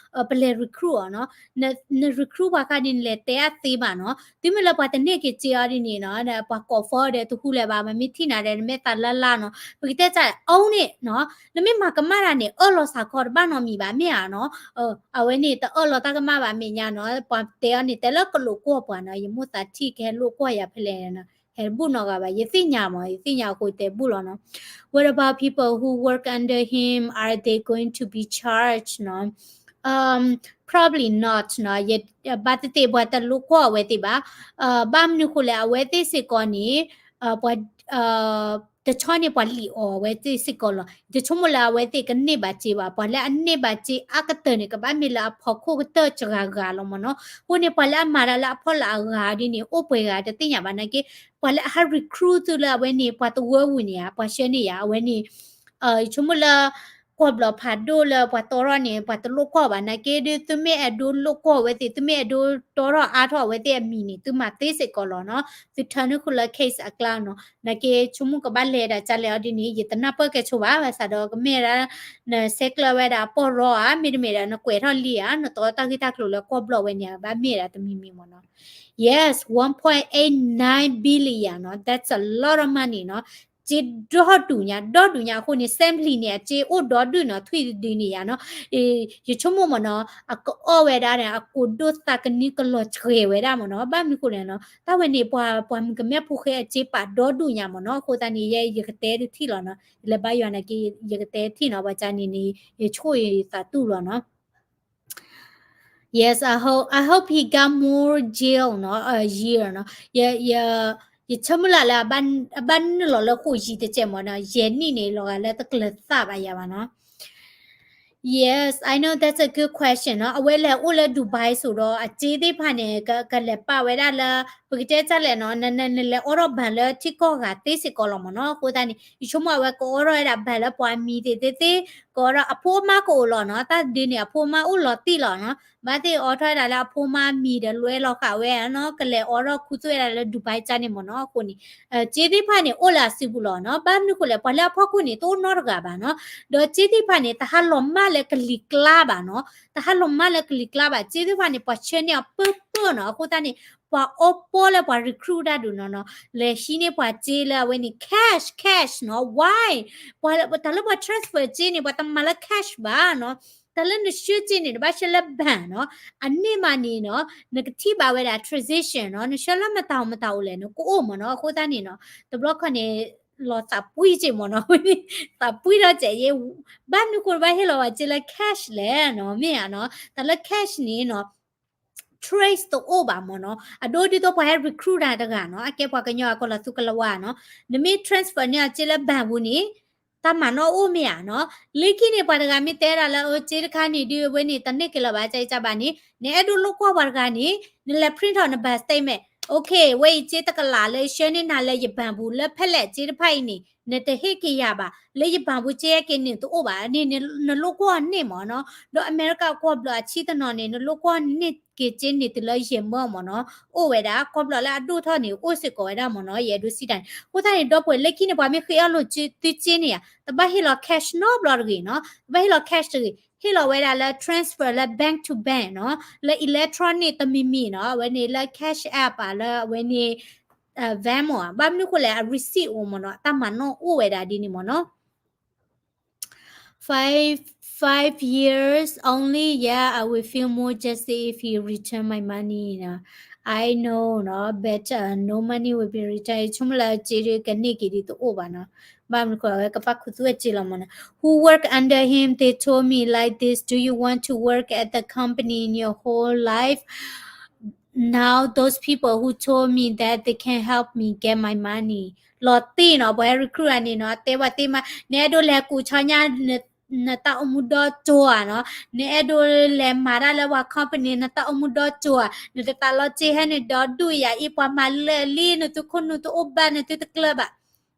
ပလဲၤ recruit အီၤနီၤ, န recruit ပှၤခါန့ၣ် နလဲၤတဲအသ့ဘၣ်နီၤ, တုၤမ့ၢ်လၢပှၤတန့ၢ်က့ၤစ့အီၤဒ်န့ၣ်နီၤ, ပှၤကိး phone ဒီးတဟူလၢၤဘၣ်, မ့မ့ၢ်ထံၣ်နၤဒီး နမဲာ်သးလၢ်လၢ်နီၤ, ပကတဲစး own it နီၤ, နမ့ၢ်မၤကမၣ်တၢ်န့ၣ် အၢၣ်လီၤစ့ၢ်ကီးတဘၣ်နီတမံၤဘၣ် မ့ၢ်ဧါနီၤ, အဝဲန့ၣ် တအၢၣ်လီၤတၢ်ကမၣ်ဘၣ် မဲာ်ညါနီၤ, ပှၤတဲအီၤန့ၣ် တဲလၢကလိာ်ကွီၢ်ပှၤနီၤ, ယမိၢ်သးထံၣ်ကဟဲလိာ်ကွီၢ်ယၤဖဲလဲၣ်နီၤ, ဟဲတဘူၣ်နီတဂၤဘၣ်, ယသ့ၣ်ညါမး, ယသ့ၣ်ညါအဃိတဲဘူၣ်လီၤနီၤ. What about people who work under him? Are they going to be charged နီၤ? Um, probably not နီၤ, ယဘၣ်သ့ၣ်သ့ၣ်ပှၤတလိာ်ကွီၢ်အဝဲသ့ၣ်ဘၣ်, ဘၣ်မနုၤဃိလဲၣ် အဝဲသ့ၣ်စ့ၢ်ကီးန့ၣ် ပှၤ တဆီန့ၣ်ပှၤလံၣ်အီၣ်အဝဲသ့ၣ်စ့ၢ်ကီးလီၤ, တဆိကမိၣ်လၢအဝဲသ့ၣ်ကန့ၢ်ဘၣ်စ့ဘၣ်, ပှၤလၢအန့ၢ်ဘၣ်စ့အါကတၢၢ်န့ၣ် ကဘၣ်မ့ၢ်လၢအဖီခိၣ်ကတၢၢ်စှၤဂၤလီၤမ့ၢ်နီၤ, အဃိန့ၣ် ပှၤလၢအမၤတၢ်လၢအဖီလာ်အဂၤဒ်န့ၣ် အိၣ်ပှဲၤဂၤတသ့ၣ်ညါဘၣ်နာ်က့, ပှၤလၢအဟး recruit သုလၢအဝဲန့ၣ် ပှၤတဝၢဝံၤန့ၣ်ဧါ, ပှၤဆှၢန့ၢ်ယၤ အဝဲန့ၣ် ယဆိကမိၣ်လၢ ကွီၢ်ဘျီၣ်ဖးဒိၣ်လၢပှၤတီထီၣ်န့ၣ် ပှၤတလိာ်ကွီၢ်ဘၣ်, နာ်က့ဒုး သုမ့ၢ်အဲၣ်ဒိးလိာ်ကွီၢ်ဝဲသ့ၣ်, သုမ့ၢ်အဲၣ်ဒိးတီထီၣ်အါထီၣ်အဝဲသ့ၣ်အမံၤန့ၣ် သုမၤသ့စ့ၢ်ကီးလီၤနီၤ, သုထၢနုာ်ဃုာ်လၢ case အကျါနီၤ, နာ်က့ဆိကမိၣ်ကဘၣ်လဲၤဒၣ်ကလဲာ်အီၤဒ်န့ၣ် ယတနၢ်ပၢၢ်ကဲဆိဘၣ်, ဘၣ်ဆၣ်ဒီးကမ့ၢ်ဒၣ် နဆဲးကျၢဝဲဒၣ်အပီၢ်ရီဧါ, မ့တမ့ၢ်ဒီး နကွဲးထီၣ်လံဧါ, နတီတၢ်ဂ့ၢ်တၢ်ကျိၤလၢကွီၢ်ဘျီၣ်ဝဲန့ၣ် ဘၣ်မ့ၢ်ဒၣ်တမံၤမံၤမ့ၢ်နီၤ. Yes, one point eight nine billion နီၤ, that's a lot of money နီၤ, စ့ဒီဒူၣ်ညါ ဒီဒူၣ်ညါအဃိန့ၣ် assembly န့ၣ် အစ့အိၣ်ဒီဒူၣ်နီၤ, ထွံၣ်တဒုန့ၣ်ယါနီၤ, ယဆိကမိၣ်မ့ၢ်နီၤ အကအီၣ်ဝဲဒၣ်န့ၣ် အကိးဒိၣ်သးကနံကလီၤဆှဲးဝဲဒၣ်မ့ၢ်နီၤ, ဘၣ်မနုၤဃိလဲၣ်နီၤ, တၢ်ဝဲန့ၣ် ပှၤ ပှၤမုၣ်ကမဲဖိဃဲအစ့ပာ်ဒီဒူၣ်ညါမ့ၢ်နီၤ, အဃိသတးန့ၣ် ယဲယကတဲတထံၣ်လီၤနီၤ, ယလဲၤဘါယွၤနာ်က့ ယကတဲတထံၣ်နီၤ, ပှၤကါန့ၣ်န့ၣ် ယဆိၣ်ယသးတူၢ်လီၤနီၤ. Yes, I hope, I hope he got more jail နီၤ, a year နီၤ, ယ ယ ယဆိကမိၣ်လၢ်လၢအဘၣ်နုာ်လီၤလၢဃိာ်ယံၤတစဲးမ့ၢ်နီၤ, ယဲၢ်နံၣ်န့ၣ် လီၤဂာ်လၢတကျၢၤသၣ်ဘၣ်ယၤဘၣ်နီၤ. Yes, I know that's a good question နီၤ, အဝဲလဲၤအိၣ်လၢ Dubai စိၤဒီး အစ့သ့ၣ်တဖၣ်န့ၣ် က ကလဲၤပာ်ဝဲဒၣ်လၢ ပကတဲတၢ်လဲၣ်နီၤ, န န နလဲၤအိးထီၣ်ဘဏ်လၢထံကီၢ်ဂၤသ့စ့ၢ်ကီးလီၤမ့ၢ်နီၤ, အဃိသတးန့ၣ် ယဆိကမိၣ်အဝဲကအိးထီၣ်ဝဲဒၣ်ဘဏ်လၢပှၤမံၤသ့ၣ်သ့ၣ်သ့ၣ်, ကအိးထီၣ်အဖိအမါကအိၣ်လီၤနီၤ, တၢ်ဒုးန့ၣ် အဖိအမါအိၣ်လီၤတံၢ်လီၤနီၤ, ဘၣ်သ့ၣ်အိးထီၣ်ဝဲဒၣ်လၢအဖိအမါမံၤဒီးလွဲလီၤဃာ်ဝဲနီၤ, ကလဲၤအိးထီၣ်ခူသူၣ်ဝဲဒၣ်လၢ Dubai ကါန့ၣ်မ့ၢ်နီၤ, အဃိန့ၣ် စ့သ့ၣ်တဖၣ်န့ၣ် အိၣ်လၢအစုပူၤလီၤနီၤ, ဘၣ်မနုၤဃိလဲၣ် ပှၤလၢအဖီခိၣ်န့ၣ် တအိၣ်နီတဂၤဘၣ်နီၤ, ဒီးစ့သ့ၣ်တဖၣ်န့ၣ် တဟးလီၤမၢ်လၢကလံၤကျါဘၣ်နီၤ, တဟးလီၤမၢ်လၢကလံၤကျါဘၣ်, စ့သ့ၣ်တဖၣ်န့ၣ် ပှၤဆှၢန့ၢ်အီၤပၢၢ်ပၢၢ်နီၤ, အဃိသတးန့ၣ် ပှၤအီပီလၢပှၤ recruit တၢ်ဒုးနီၤနီၤ, လဲၤဟံးန့ၢ်ပှၤစ့လၢအဝဲန့ၣ် cash cash နီၤ, why ပှၤ တၢ်လၢပှၤ transfer စ့န့ၣ် ပှၤတမၤလၢ cash ဘၣ်နီၤ, တၢ်လၢနဆှၢစ့န့ၣ် နဘၣ်ဆှၢလၢ bank နီၤ, အန့ၣ်မးန့ၣ်နီၤ နကထံၣ်ဘၣ်ဝဲဒၣ် transaction နီၤ, နဆှၢလၢမတၤမတၤအိၣ်လဲၣ် နကအိၣ်မ့ၢ်နီၤ, အဃိသတးန့ၣ်နီၤ တဘျီခီန့ၣ် လီၤသးပှံၢ်စ့မ့ၢ်နီၤ, သးပှံၢ်ထီၣ်စဲးယဲ, ဘၣ်မနုၤဃိဘၣ်ဟ့ၣ်လီၤဝဲစ့လၢ cash လဲၣ်နီၤ, မ့ၢ်ဧါနီၤ, တၢ်လၢ cash န့ၣ်နီၤ trace တအိၣ်ဘၣ်မ့ၢ်နီၤ, အဒိဒ်သိးပှၤဟဲ recruit တၢ်တဂၤနီၤ, အကဲပှၤကညီအကီၢ်လီၤသူကလၤဝါနီၤ, နမ့ၢ် transfer န့ၢ်အစ့လၢ bank ပူၤန့ၣ် တၢ်မၤနီၣ်အိၣ်မ့ၢ်ဧါနီၤ. လၢခံန့ၣ် ပှၤတဂၤမ့ၢ်တဲဒၣ်လၢ အၢ စ့တခါန့ၣ်ဒုး အဝဲန့ၣ် တန့ၢ်က့ၤလၢၤဘၣ် ကဘၣ်န့ၣ် နအဲၣ်ဒိးလိၣ်ကွၢ်ပှၤတဂၤန့ၣ် နလဲၤ print ထီၣ်န bank statement. Okay, ဝဲအံၤစ့တကလးလၢဆှၢန့ၢ်နၤလၢယ bank ပူၤ လၢဖဲလဲၣ်စ့တဖၣ်အံၤန့ၣ် နတဟ့ၣ်က့ၤယၤဘၣ်, လၢယ bank ပူၤစ့ဟဲက့ၤန့ၣ်တအိၣ်ဘၣ်န့ၣ် နလိၣ်ကွၢ်န့ၢ်မ့ၢ်နီၤ. ဒီးအမဲရကၤကီၢ်ဘျီၣ်အဆံတနီၤန့ၣ် နလိၣ်ကွၢ်န့ၢ်က့ၤစ့န့ၣ် တုၤလၢယဲၢ်မၢမ့ၢ်နီၤ. အိၣ်ဝဲဒၣ် ကီၢ်ဘျီၣ်လၢအဒိၣ်ထီၣ်န့ၣ် အိၣ်စ့ၢ်ကီးဝဲဒၣ်မ့ၢ်နီၤ ယအဲၣ်ဒိးစံးတၢ်န့ၣ်. အဃိသတးန့ၣ် ဒီပုၢ်ဝဲၢ် လၢခံန့ၣ် ပှၤမ့ၢ်ဃ့အီၣ်လိာ်စုသုစ့န့ၣ်ဧါ တဘၣ်ဟ့ၣ်လီၤ cash နီတဘျီတဂ့ၤနီၤ, တဘၣ်ဟ့ၣ်လီၤ cash တဂ့ၤ, ဟ့ၣ်လီၤဝဲဒၣ်လၢ transfer လၢ bank to bank နီၤ, လၢ electronic တမံၤမံၤနီၤ, အဝဲန့ၣ်လၢ Cash App လၢအဝဲန့ၣ် Venmo ဧါ, ဘၣ်မနုၤဃိလဲၣ် အ receipt အိၣ်မ့ၢ်နီၤ, တၢ်မၤနီၣ်အိၣ်ဝဲဒၣ်ဒ်န့ၣ်မ့ၢ်နီၤ. Five, five years only, yeah, I will feel more justice if he return my money နီၤ. I know နီၤ, but uh, no money will be returned. ဆိကမိၣ်လၢစ့ဒုးကန့ၢ်က့ၤဒ်တအိၣ်ဘၣ်နီၤ. ဘၣ်မနုၤဃိ အဝဲကဘၣ်ခူသူၣ်ဝဲစ့လီၤမ့ၢ်နီၤ. Who work under him, they told me like this, do you want to work at the company in your whole life? Now those people who told me that they can help me get my money. လီၤတံၢ်နီၤ, ပှၤဟဲ recruit အန့ၣ်နီၤ, တဲပှၤတ့ၢ်မး, နအဲၣ်ဒိးလဲၤကူၣ်ဆီညါ နတၢ်အိၣ်မူဒီတိၤဧါနီၤ, နအဲၣ်ဒိးလဲၤမၤတၢ်လၢပှၤ company နတၢ်အိၣ်မူဒီတိၤဧါ, နတသးလီၤစ့ဟဲန့ၣ်ဒီဒူၣ်ယၤအံၤ ပှၤမၤလၢာ်လံ နသုခိၣ်နူာ်တအိၣ်ဘၣ် နသုတကျၢၤဘၣ်.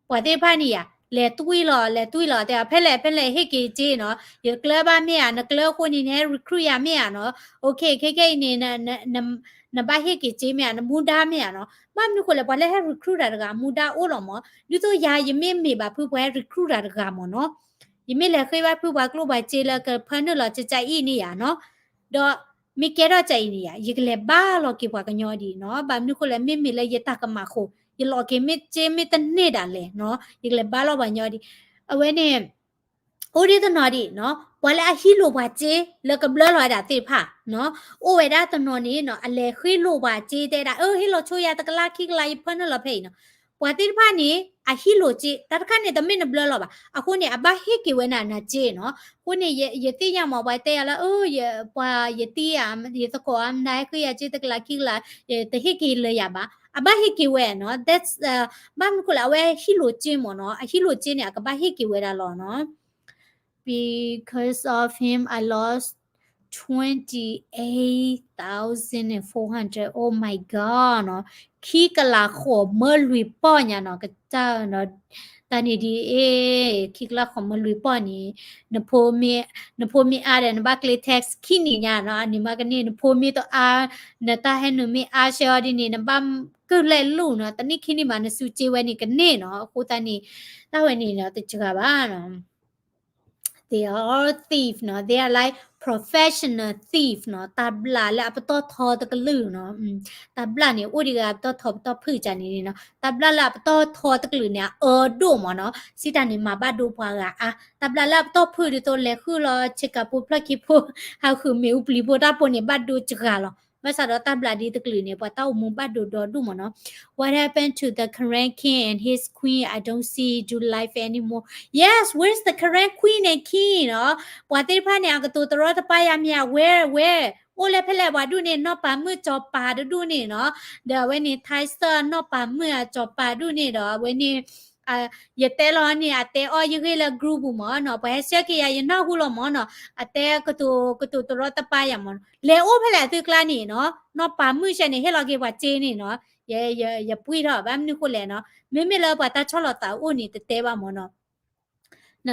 ပှၤသ့ၣ်တဖၣ်န့ၣ်ယၤ လဲၤတွံၢ်လီၤ လဲၤတွံၢ်လီၤ တဲ ဖဲလဲၣ် ဖဲလဲၣ် ဟ့ၣ်က့ၤစ့နီၤ, ယတကျၢၤဘၣ်မ့ၢ်ဧါ, နကျၢၤအဃိန့ၣ် နဟဲ recruit ယၤမ့ၢ်ဧါနီၤ, okay ခဲခဲအံၤန့ၣ် နဘၣ်ဟ့ၣ်က့ၤစ့မ့ၢ်ဧါ, နမူဒါမ့ၢ်ဧါနီၤ. ဘၣ်မနုၤဃိလဲၣ် ပှၤလၢဟဲ recruit တၢ်တဂၤ မူဒါအိၣ်လီၤမ့ၢ်, ဒ်သိးယၤ ယမ့ၢ်မ့ၢ်ဘၣ်ဖုပှၤဟဲ recruit တၢ်တဂၤမ့ၢ်နီၤ, ယမ့ၢ်လဲၤဃ့ဘါဖုပှၤကျိၣ်ပှၤစ့လၢကဖၢနုာ်လီၤကကအံၤန့ၣ်ယၤနီၤ, ဒီးမ့ၢ်ကဲထီၣ်ကအံၤန့ၣ်ယၤ ယကလဲၤဘါလီၤက့ၤပှၤကညီဒံးနီၤ. ဘၣ်မနုၤဃိလဲၣ် မ့မ့ၢ်လၢယတၢ်ကမၣ်အဃိ ယလီၤက့ၤမ့ၢ်စ့မ့ၢ်တန့ၢ်ဒၣ်လဲာ်နီၤ, ယကလဲၤဘါလီၤပှၤကညီဒံး. အဝဲန့ၣ် အိၣ်ဒ်တနီၤဒံးနီၤ, ပှၤလၢအဟံးလိာ်ပှၤစ့လၢကဘျၢလီၤဝဲဒၣ်သ့ၣ်တဖၣ်နီၤ, အိၣ်ဝဲဒၣ်တနီၤန့ၣ်နီၤ အလဲၤဃ့လိာ်ပှၤစ့ တဲဒၣ် အၢ ဟ့ၣ်လီၤဆိယၤတကလးခံကလး ယဖၢနုာ်လီၤဖဲအံၤနီၤ. ပှၤသ့ၣ်တဖၣ်န့ၣ် အဟံးလိာ်စ့ တၢ်တခါန့ၣ် တမ့ၢ်နဘျၢလီၤဘၣ်. အဃိန့ၣ် အဘၣ်ဟ့ၣ်က့ၤဝဲနၤနၤစ့နီၤ. အဃိန့ၣ် ယသ့ၣ်ညါမး ပှၤတဲယၤလၢ အၢ ပှၤယတံၤဧါ ယသကိးဧါ မနုၤဟဲဃ့ယၤစ့တကလးခံကလး တဟ့ၣ်က့ၤလၢယၤဘၣ်. အဘၣ်ဟ့ၣ်က့ၤဝဲနီၤ. That's ဘၣ်မနုၤဃိလဲၣ် အဝဲဟံးလိာ်စ့မ့ၢ်နီၤ. အဟံးလိာ်စ့န့ၣ် အကဘၣ်ဟ့ၣ်က့ၤဝဲဒၣ်လီၤနီၤ. Because of him, I lost twenty-eight thousand four hundred. Oh my God နီၤ, ခံကလးဃိးမၢလွံၢ်ပီၢ်ညါနီၤ, ကစၢ်နီၤ, တၢ်န့ၣ်ဒ်အံၤ, ခံကလးဃိးမၢလွံၢ်ပီၢ်န့ၣ်, နဖိမ့ၢ်အါဒီး နဘၣ်ကျ့ tax ခံနံၣ်ညါနီၤ, အန့ၣ်မးကန့ၢ်, နဖိမ့ၢ်တအါ, နတၢ်ဟဲနုာ်မ့ၢ်အါဆၢအီၤဒ်န့ၣ် နဘၣ်ကၢၢ်လဲၣ်လူၢ်နီၤ, တနံၣ်ခံနံၣ်မး နစုစ့ဝဲန့ၣ်ကန့ၢ်နီၤ, အဃိသတးန့ၣ်, တၢ်ဝဲန့ၣ်နီၤ တစှၤဘၣ်နီၤ. They are all thief နီၤ, they are like professional thief နီၤ, တၢ်ဘျၣ်လၢအပတီၢ်ထီတကလုာ်နီၤ, တၢ်ဘျၣ်န့ၣ် အိၣ်ဒံးဂၤပတီၢ်ထီပတီၢ်ဖုၣ်ကန့ၣ်နီၤ, တၢ်ဘျၣ်လၢအပတီၢ်ထီတကလုာ်န့ၣ် အအၢဒိၣ်မ့ၢ်နီၤ, စံးတၢ်န့ၣ် မၤဘၣ်ဒိပှၤဂၤအါ, တၢ်ဘျၣ်လၢအပတီၢ်ဖုၣ်ဒ်သိးလဲၤဃုာ်လီၤ ဆ့ကၤဖိဖျၢၣ်ခံဖိ, ဟးဃုာ်မ့ၣ်အူပျံၤဖိတၢ်ဖိန့ၣ် ဘၣ်ဒိစှၤလီၤ, ဘၣ်ဆၣ်ဒီးတၢ်ဘျၣ်ဒ်တကလုာ်န့ၣ် ပှၤတၢ်အိၣ်မူဘၣ်ဒိဒီဒိၣ်မ့ၢ်နီၤ. What happened to the Karen king and his queen? I don't see do live anymore. Yes, where's the Karen queen and king နီၤ, ပှၤသ့ၣ်တဖၣ်န့ၣ် အကတိၤတရီတပါယၤမ့ၢ်ဧါ, where, where, အိၣ်လၢဖဲလဲၣ်ပှၤဒူၣ်န့ၣ်, နီၢ်ပၤမုၣ်စီၤပၤတဒူၣ်န့ၣ်နီၤ, ဒီးအဝဲန့ၣ် Tyson နီၢ်ပၤမုၣ်အစီၤပၤဒူၣ်န့ၣ်ဒီး အဝဲန့ၣ် ယတဲလီၤန့ၣ် အတဲအီၣ်ယဂ့ၢ်လၢ group ပူၤမ့ၢ်နီၤ, ပှၤဟဲဆှၢက့ၤယၤ ယနၢ်ဟူလီၤမ့ၢ်နီၤ, အတဲကတိၤကတိၤတရီတပါယၤမ့ၢ်နီၤ, လဲၤအိၣ်ဖဲလဲၣ်အသုကျါန့ၣ်နီၤ, နီၢ်ပၤမုၣ်ဆဲန့ၣ် ဟ့ၣ်လီၤက့ၤပှၤစ့န့ၣ်နီၤ, ယပှံၢ်ထီၣ် ဘၣ်မနုၤဃိလဲၣ်နီၤ, မ့မ့ၢ်လၢပှၤတၢ်ဆီၣ်လီၤသးအိၣ်န့ၣ် တတဲဘၣ်မ့ၢ်နီၤ.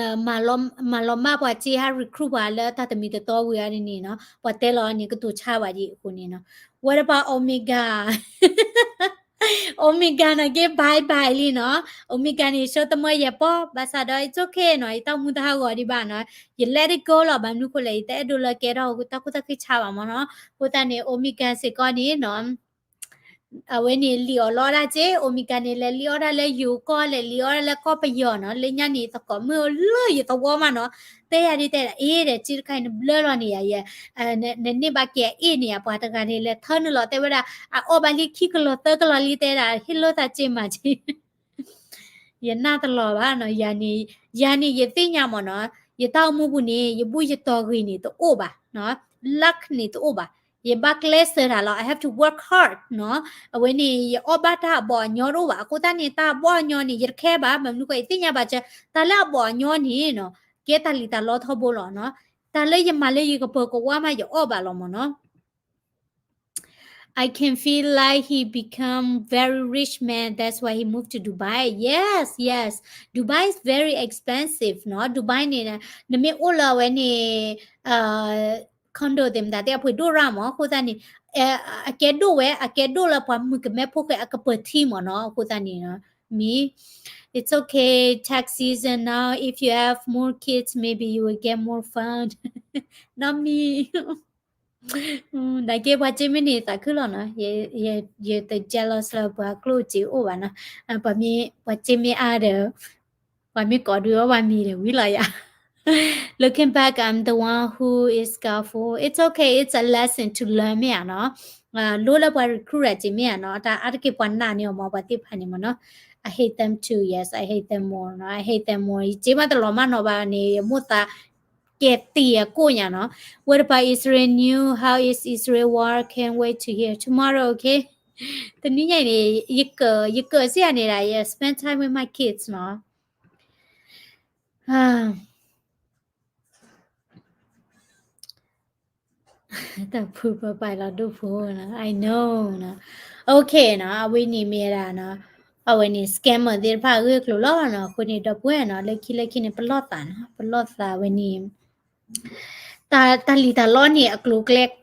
မၤလီၤမၢ်ပှၤစ့ဟး recruit ပှၤလၢတၢ်တမံၤတတီဝံၤအါဒ်န့ၣ်နီၤ, ပှၤတဲလီၤန့ၣ် ကတိၤဆါဝဲဒ်အဃိန့ၣ်နီၤ. What about Omega? Omega န့ၣ်က့ bye bye လံနီၤ, Omega န့ၣ် ဆိတမၢယဲၢ်ပီၢ်, ဘၣ်ဆၣ်ဒီး it's okay နီၤ, ယတၢ်မူတဟးဂီၤဒံးဘၣ်နီၤ, ယ let it go လီၤ, ဘၣ်မနုၤဃိလဲၣ် ယတအဲၣ်ဒိးလၢကဲထီၣ်တၢ်ခိၣ်တၢ်ခံဆါဘၣ်မ့ၢ်နီၤ, အဃိသတးန့ၣ် Omega စ့ၢ်ကီးန့ၣ်နီၤ အဝဲန့ၣ်လံၣ်အီၣ်လီအီၣ်ဒၣ်စ့, Omega န့ၣ် လဲၤလံၣ်အီၣ်ဒၣ်လၢယိၤကီၢ် လဲၤလံၣ်အီၣ်ဒၣ်လၢကီၢ်ပယီၤနီၤ, လၢညါန့ၣ် သကိးမုၣ်အိၣ်လၢယသဝီမးနီၤ, တဲယၤဒ်တဲဒၣ် အ့ ဒီးစ့တခါအံၤနဘျၢလီၤန့ၣ်ယၤ, နန့ၢ်ဘၣ်က့ၤအအ့ၣ်န့ၣ်ယၤ, ပှၤတဂၤန့ၣ် လဲၤထၢနုာ်လီၤ တဲဝဲဒၣ် အအီၣ်ဘၣ်လံခံကလီၤသၢကလီၤလံ တဲဒၣ် ဟ့ၣ်လၢသးစ့မၤစ့ ယနၢ်တလီၤဘၣ်နီၤ, ယၤန့ၣ် ယၤန့ၣ် ယသ့ၣ်ညါမ့ၢ်နီၤ, ယတၢ်အိၣ်မူပူၤန့ၣ် ယဘူၣ်ယတီၤဂ့ၤန့ၣ် တအိၣ်ဘၣ်နီၤ, luck န့ၣ်တအိၣ်ဘၣ်, ယဘၣ်ကျဲးစၢးတၢ်လီၤ, I have to work hard နီၤ. အဝဲန့ၣ် ယအီၣ်ဘၣ်တၢ်အဘီအညီတအိၣ်ဘၣ်, အဃိသတးန့ၣ် တၢ်အဘီအညီန့ၣ် ယတခဲဘၣ်, မနုၤဃိ ယသ့ၣ်ညါဘၣ်စၢၤ တၢ်လၢအဘီအညီန့ၣ်နီၤ ကဲတၢ်လံၣ်တၢ်လီထီဘိလီၤနီၤ. တၢ်လၢယမၤလၢယကပၢၤကဝါမး ယအီၣ်ဘၣ်လီၤမ့ၢ်နီၤ. I can feel like he become very rich man, that's why he moved to Dubai. Yes, yes. Dubai is very expensive နီၤ. Dubai န့ၣ် နမ့ၢ်အိၣ်လၢအဝဲန့ၣ် condo သ့ၣ်မတၤသ့ၣ်အဖှ့ၣ်ဒိၣ်ရၣ်မး, အဃိသတးန့ၣ် အကဲဒိၣ်ဝဲ အကဲဒိၣ်လၢပှၤမုၣ်ကမဲဖိဃဲအကပၢၤထံမ့ၢ်နီၤ. အဃိသတးန့ၣ် me, it's okay, tax season now, if you have more kids, maybe you will get more fund. Not me. နာ်က့ ပှၤစ့မ့ၢ်န့ၣ်သးခုလီၤနီၤ, ယတ jealous လၢပှၤကျိၣ်စ့အိၣ်ဘၣ်နီၤ, ပှၤမ့ၢ် ပှၤစ့မ့ၢ်အါဒီး ပှၤမ့ၢ်ကိးဒုးအီၣ်ပှၤမံၤဒီးဝံၤလီၤယၤ. Looking back, I'm the one who is scareful. It's okay, it's a lesson to learn မ့ၢ်ဧါနီၤ. လိၣ်လၢပှၤ recruit စ့မ့ၢ်ဧါနီၤ, တၢ်အါတက့ၢ်ပှၤနာ်န့ၢ်အီၤမး ပှၤသ့ၣ်တဖၣ်န့ၣ်မ့ၢ်နီၤ. I hate them too, yes, I hate them more နီၤ, I hate them more. ယစ့မးတလီၤမးနီၤဘၣ်န့ၣ် ယမိၢ်သးကဲၤတံၢ်အကိၣ်ညါနီၤ. What about Israel news? How is Israel war? Can't wait to hear tomorrow, okay? တနံၤညါအံၤန့ၣ် ယက ယကစ့ၢ်ဧါန့ၣ်ဒၣ် ယ spend time with my kids နီၤ. တၢ်ဖုပပာ်လီၤဒိၣ်ဖိနီၤ, I know နီၤ. Okay နီၤ, အဝဲန့ၣ်မ့ၢ်ဒၣ်နီၤ, အဝဲန့ၣ် scammer သ့ၣ်တဖၣ်အဂ့ၢ်အကျိၤလီၤနီၤ. အဃိန့ၣ် ဒီပုၢ်ဝဲၢ်နီၤ လၢခံလၢခံန့ၣ် ပလီၢ်သးနီၤ, ပလီၢ်သးဝဲန့ၣ် တၢ် တၢ်လံၣ်တၢ်လီန့ၣ် အကျိၤအကျဲ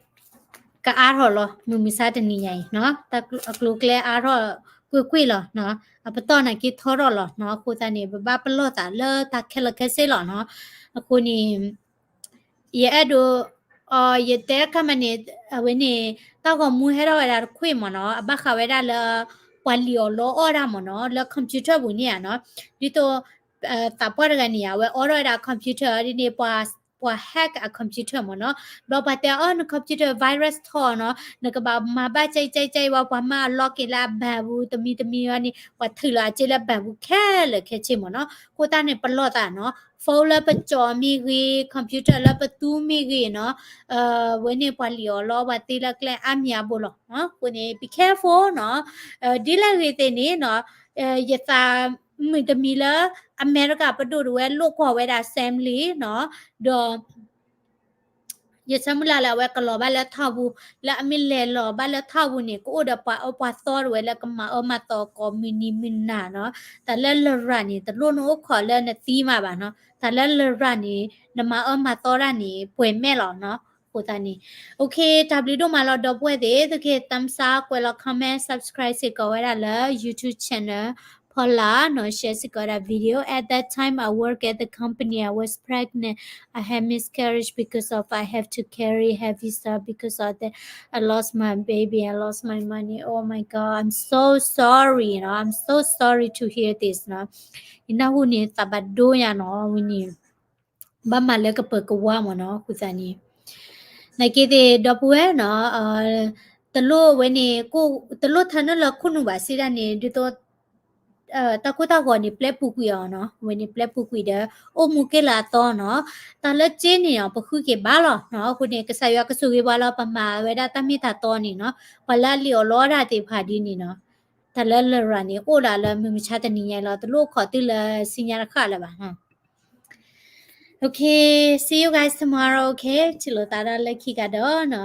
ကအါထီၣ်လီၤ, မုၢ်မဆါတနံၤညါအံၤနီၤ, တၢ်အကျိၤအကျဲအါထီၣ်ကွ့ၢ်ကွ့ၢ်လီၤနီၤ, အပတီၢ်နာ်က့ထီထီၣ်လီၤနီၤ. အဃိသတးန့ၣ် ပဘၣ်ပလီၢ်သးလၢတၢ်ခဲလၢာ်ခဲဆ့လီၤနီၤ. အဃိန့ၣ် ယအဲၣ်ဒိး အ ယတဲတခါမးန့ၣ် အဝဲန့ၣ် တၢ်ဂီၤမူဟဲထီၣ်ဝဲဒၣ်တခွ့ၣ်မ့ၢ်နီၤ, အဘၣ်ဃးဝဲဒၣ်လၢ ပှၤလံၣ်အီၣ်လီအီၣ်တၢ်မ့ၢ်နီၤ, လၢ computer ပူၤန့ၣ်ဧါနီၤ. ဒ်သိး သးပှၢ်တဂၤန့ၣ် အဝဲအိးထီၣ်ဝဲဒၣ် computer ဒ်န့ၣ် ပှၤ ပှၤ hack အ computer မ့ၢ်နီၤ. ဘျီပှၤတဲအီၤ န computer virus ထီၣ်နီၤ, နကဘၣ်မၤဘၣ်ကၠဲကၠဲကၠဲဝဲ ပှၤမၤအ login လၢအဘၣ်ပူၤ တမံၤတမံၤဝဲန့ၣ် ပှၤထုးလီၤအစ့လၢဘၣ်ပူၤခဲလၢာ်ခဲဆ့မ့ၢ်နီၤ. အဃိသတးန့ၣ် ပလီၢ်သးနီၤ, phone လၢပကၠီမ့ၢ်ဂ့ၤ computer လၢပသူမ့ၢ်ဂ့ၤနီၤ, ဝဲန့ၣ်ပှၤလံၣ်အီၣ်လီအီၣ်ပှၤသ့လၢကျဲအါမံၤအါဘိလီၤ. အဃိန့ၣ် be careful နီၤ, ဒ်လဲၣ်ဂ့ၤသ့ၣ်န့ၣ်နီၤ, ယသး မုၢ်တမံၤလၢ အမဲရကၤပဒိၣ်တဝဲလိာ်ကွီၢ်ဝဲဒၣ် assembly နီၤ, ဒီး ယဆၢမုၢ်လၢ်လၢအဝဲကလီၤဘၣ်လၢထီၣ်ပူၤ, လၢအမ့ၢ်လဲၤလီၤဘၣ်လၢထီၣ်ပူၤန့ၣ် ကအိၣ်ဒီးပှၤအၢပှၤသီတဝဲလၢကမၤအၢမၤသီကိးမုၢ်နံၤမုၢ်နၤနီၤ. တၢ်လၢလရာ်န့ၣ် တလိၣ်နအိၣ်ခိးလၢနသံမးဘၣ်နီၤ, တၢ်လၢလရာ်န့ၣ် နမၤအၢမၤသီတၢ်န့ၣ် ပှဲၤမဲာ်လီၤနီၤ. အဃိသတးန့ၣ် okay, တၢ်ဘျုးဒိၣ်မးလီၤ ဒီပုၢ်ဝဲၢ်သ့ၣ်, သုက thumbs up ကွဲးလီၤ comment, subscribe စ့ၢ်ကီးဝဲဒၣ်လၢ YouTube channel ဖီလာ်နီၤ, share စ့ၢ်ကီးဝဲဒၣ် video. At that time, I work at the company. I was pregnant. I had miscarriage because of I have to carry heavy stuff because of that. I lost my baby. I lost my money. Oh my God, I'm so sorry, you know, I'm so sorry to hear this နီၤ. ယနၢ်ဟူန့ၣ် သးဘၣ်ဒိညါနီၤ, ဝဲန့ၣ် ဘၣ်မၤလၢကပၢၤကဝါမ့ၢ်နီၤ, အဃိသတးန့ၣ် နာ်က့သ့ၣ် ဒီပုၢ်ဝဲၢ်နီၤ, တလိၣ်ဝဲန့ၣ် တလိၣ်ထၢနုာ်လၢခိၣ်နူာ်ဘၣ်စံးဒၣ်န့ၣ် ဒ်သိး တၢ်ကိၢ်တၢ်ဂီၤန့ၣ် ပျဲပူၤကွံာ်အီၤနီၤ, ဝဲန့ၣ်ပျဲပူၤကွံာ်ဒီး အိၣ်မူက့ၢ်လၢအသီနီၤ. တၢ်လၢစ့န့ၣ်နီၤ ပဃုက့ၤဘၣ်လီၤနီၤ. အဃိန့ၣ် ကစၢ်ယွၤကဆိၣ်ဂ့ၤပှၤလီၤ, ပမၤဝဲဒၣ်တၢ်မ့ၢ်တၢ်တီန့ၣ်နီၤ, ပှၤလၢအလံၣ်အီၣ်လီအီၣ်တၢ်သ့ၣ်တဖၣ်ဒ်န့ၣ်နီၤ, တၢ်လၢလရာ်န့ၣ် အိၣ်ဒၣ်လၢမုၢ်မဆါတနံၤညါလီၤ, တလိၣ်ခိးသုလၢဆူညါတဃၣ်လၢၤဘၣ်နီၤ. Okay, see you guys tomorrow, okay? ထံၣ်လိာ်သးဒၣ်လၢခံကဒီးနီၤ.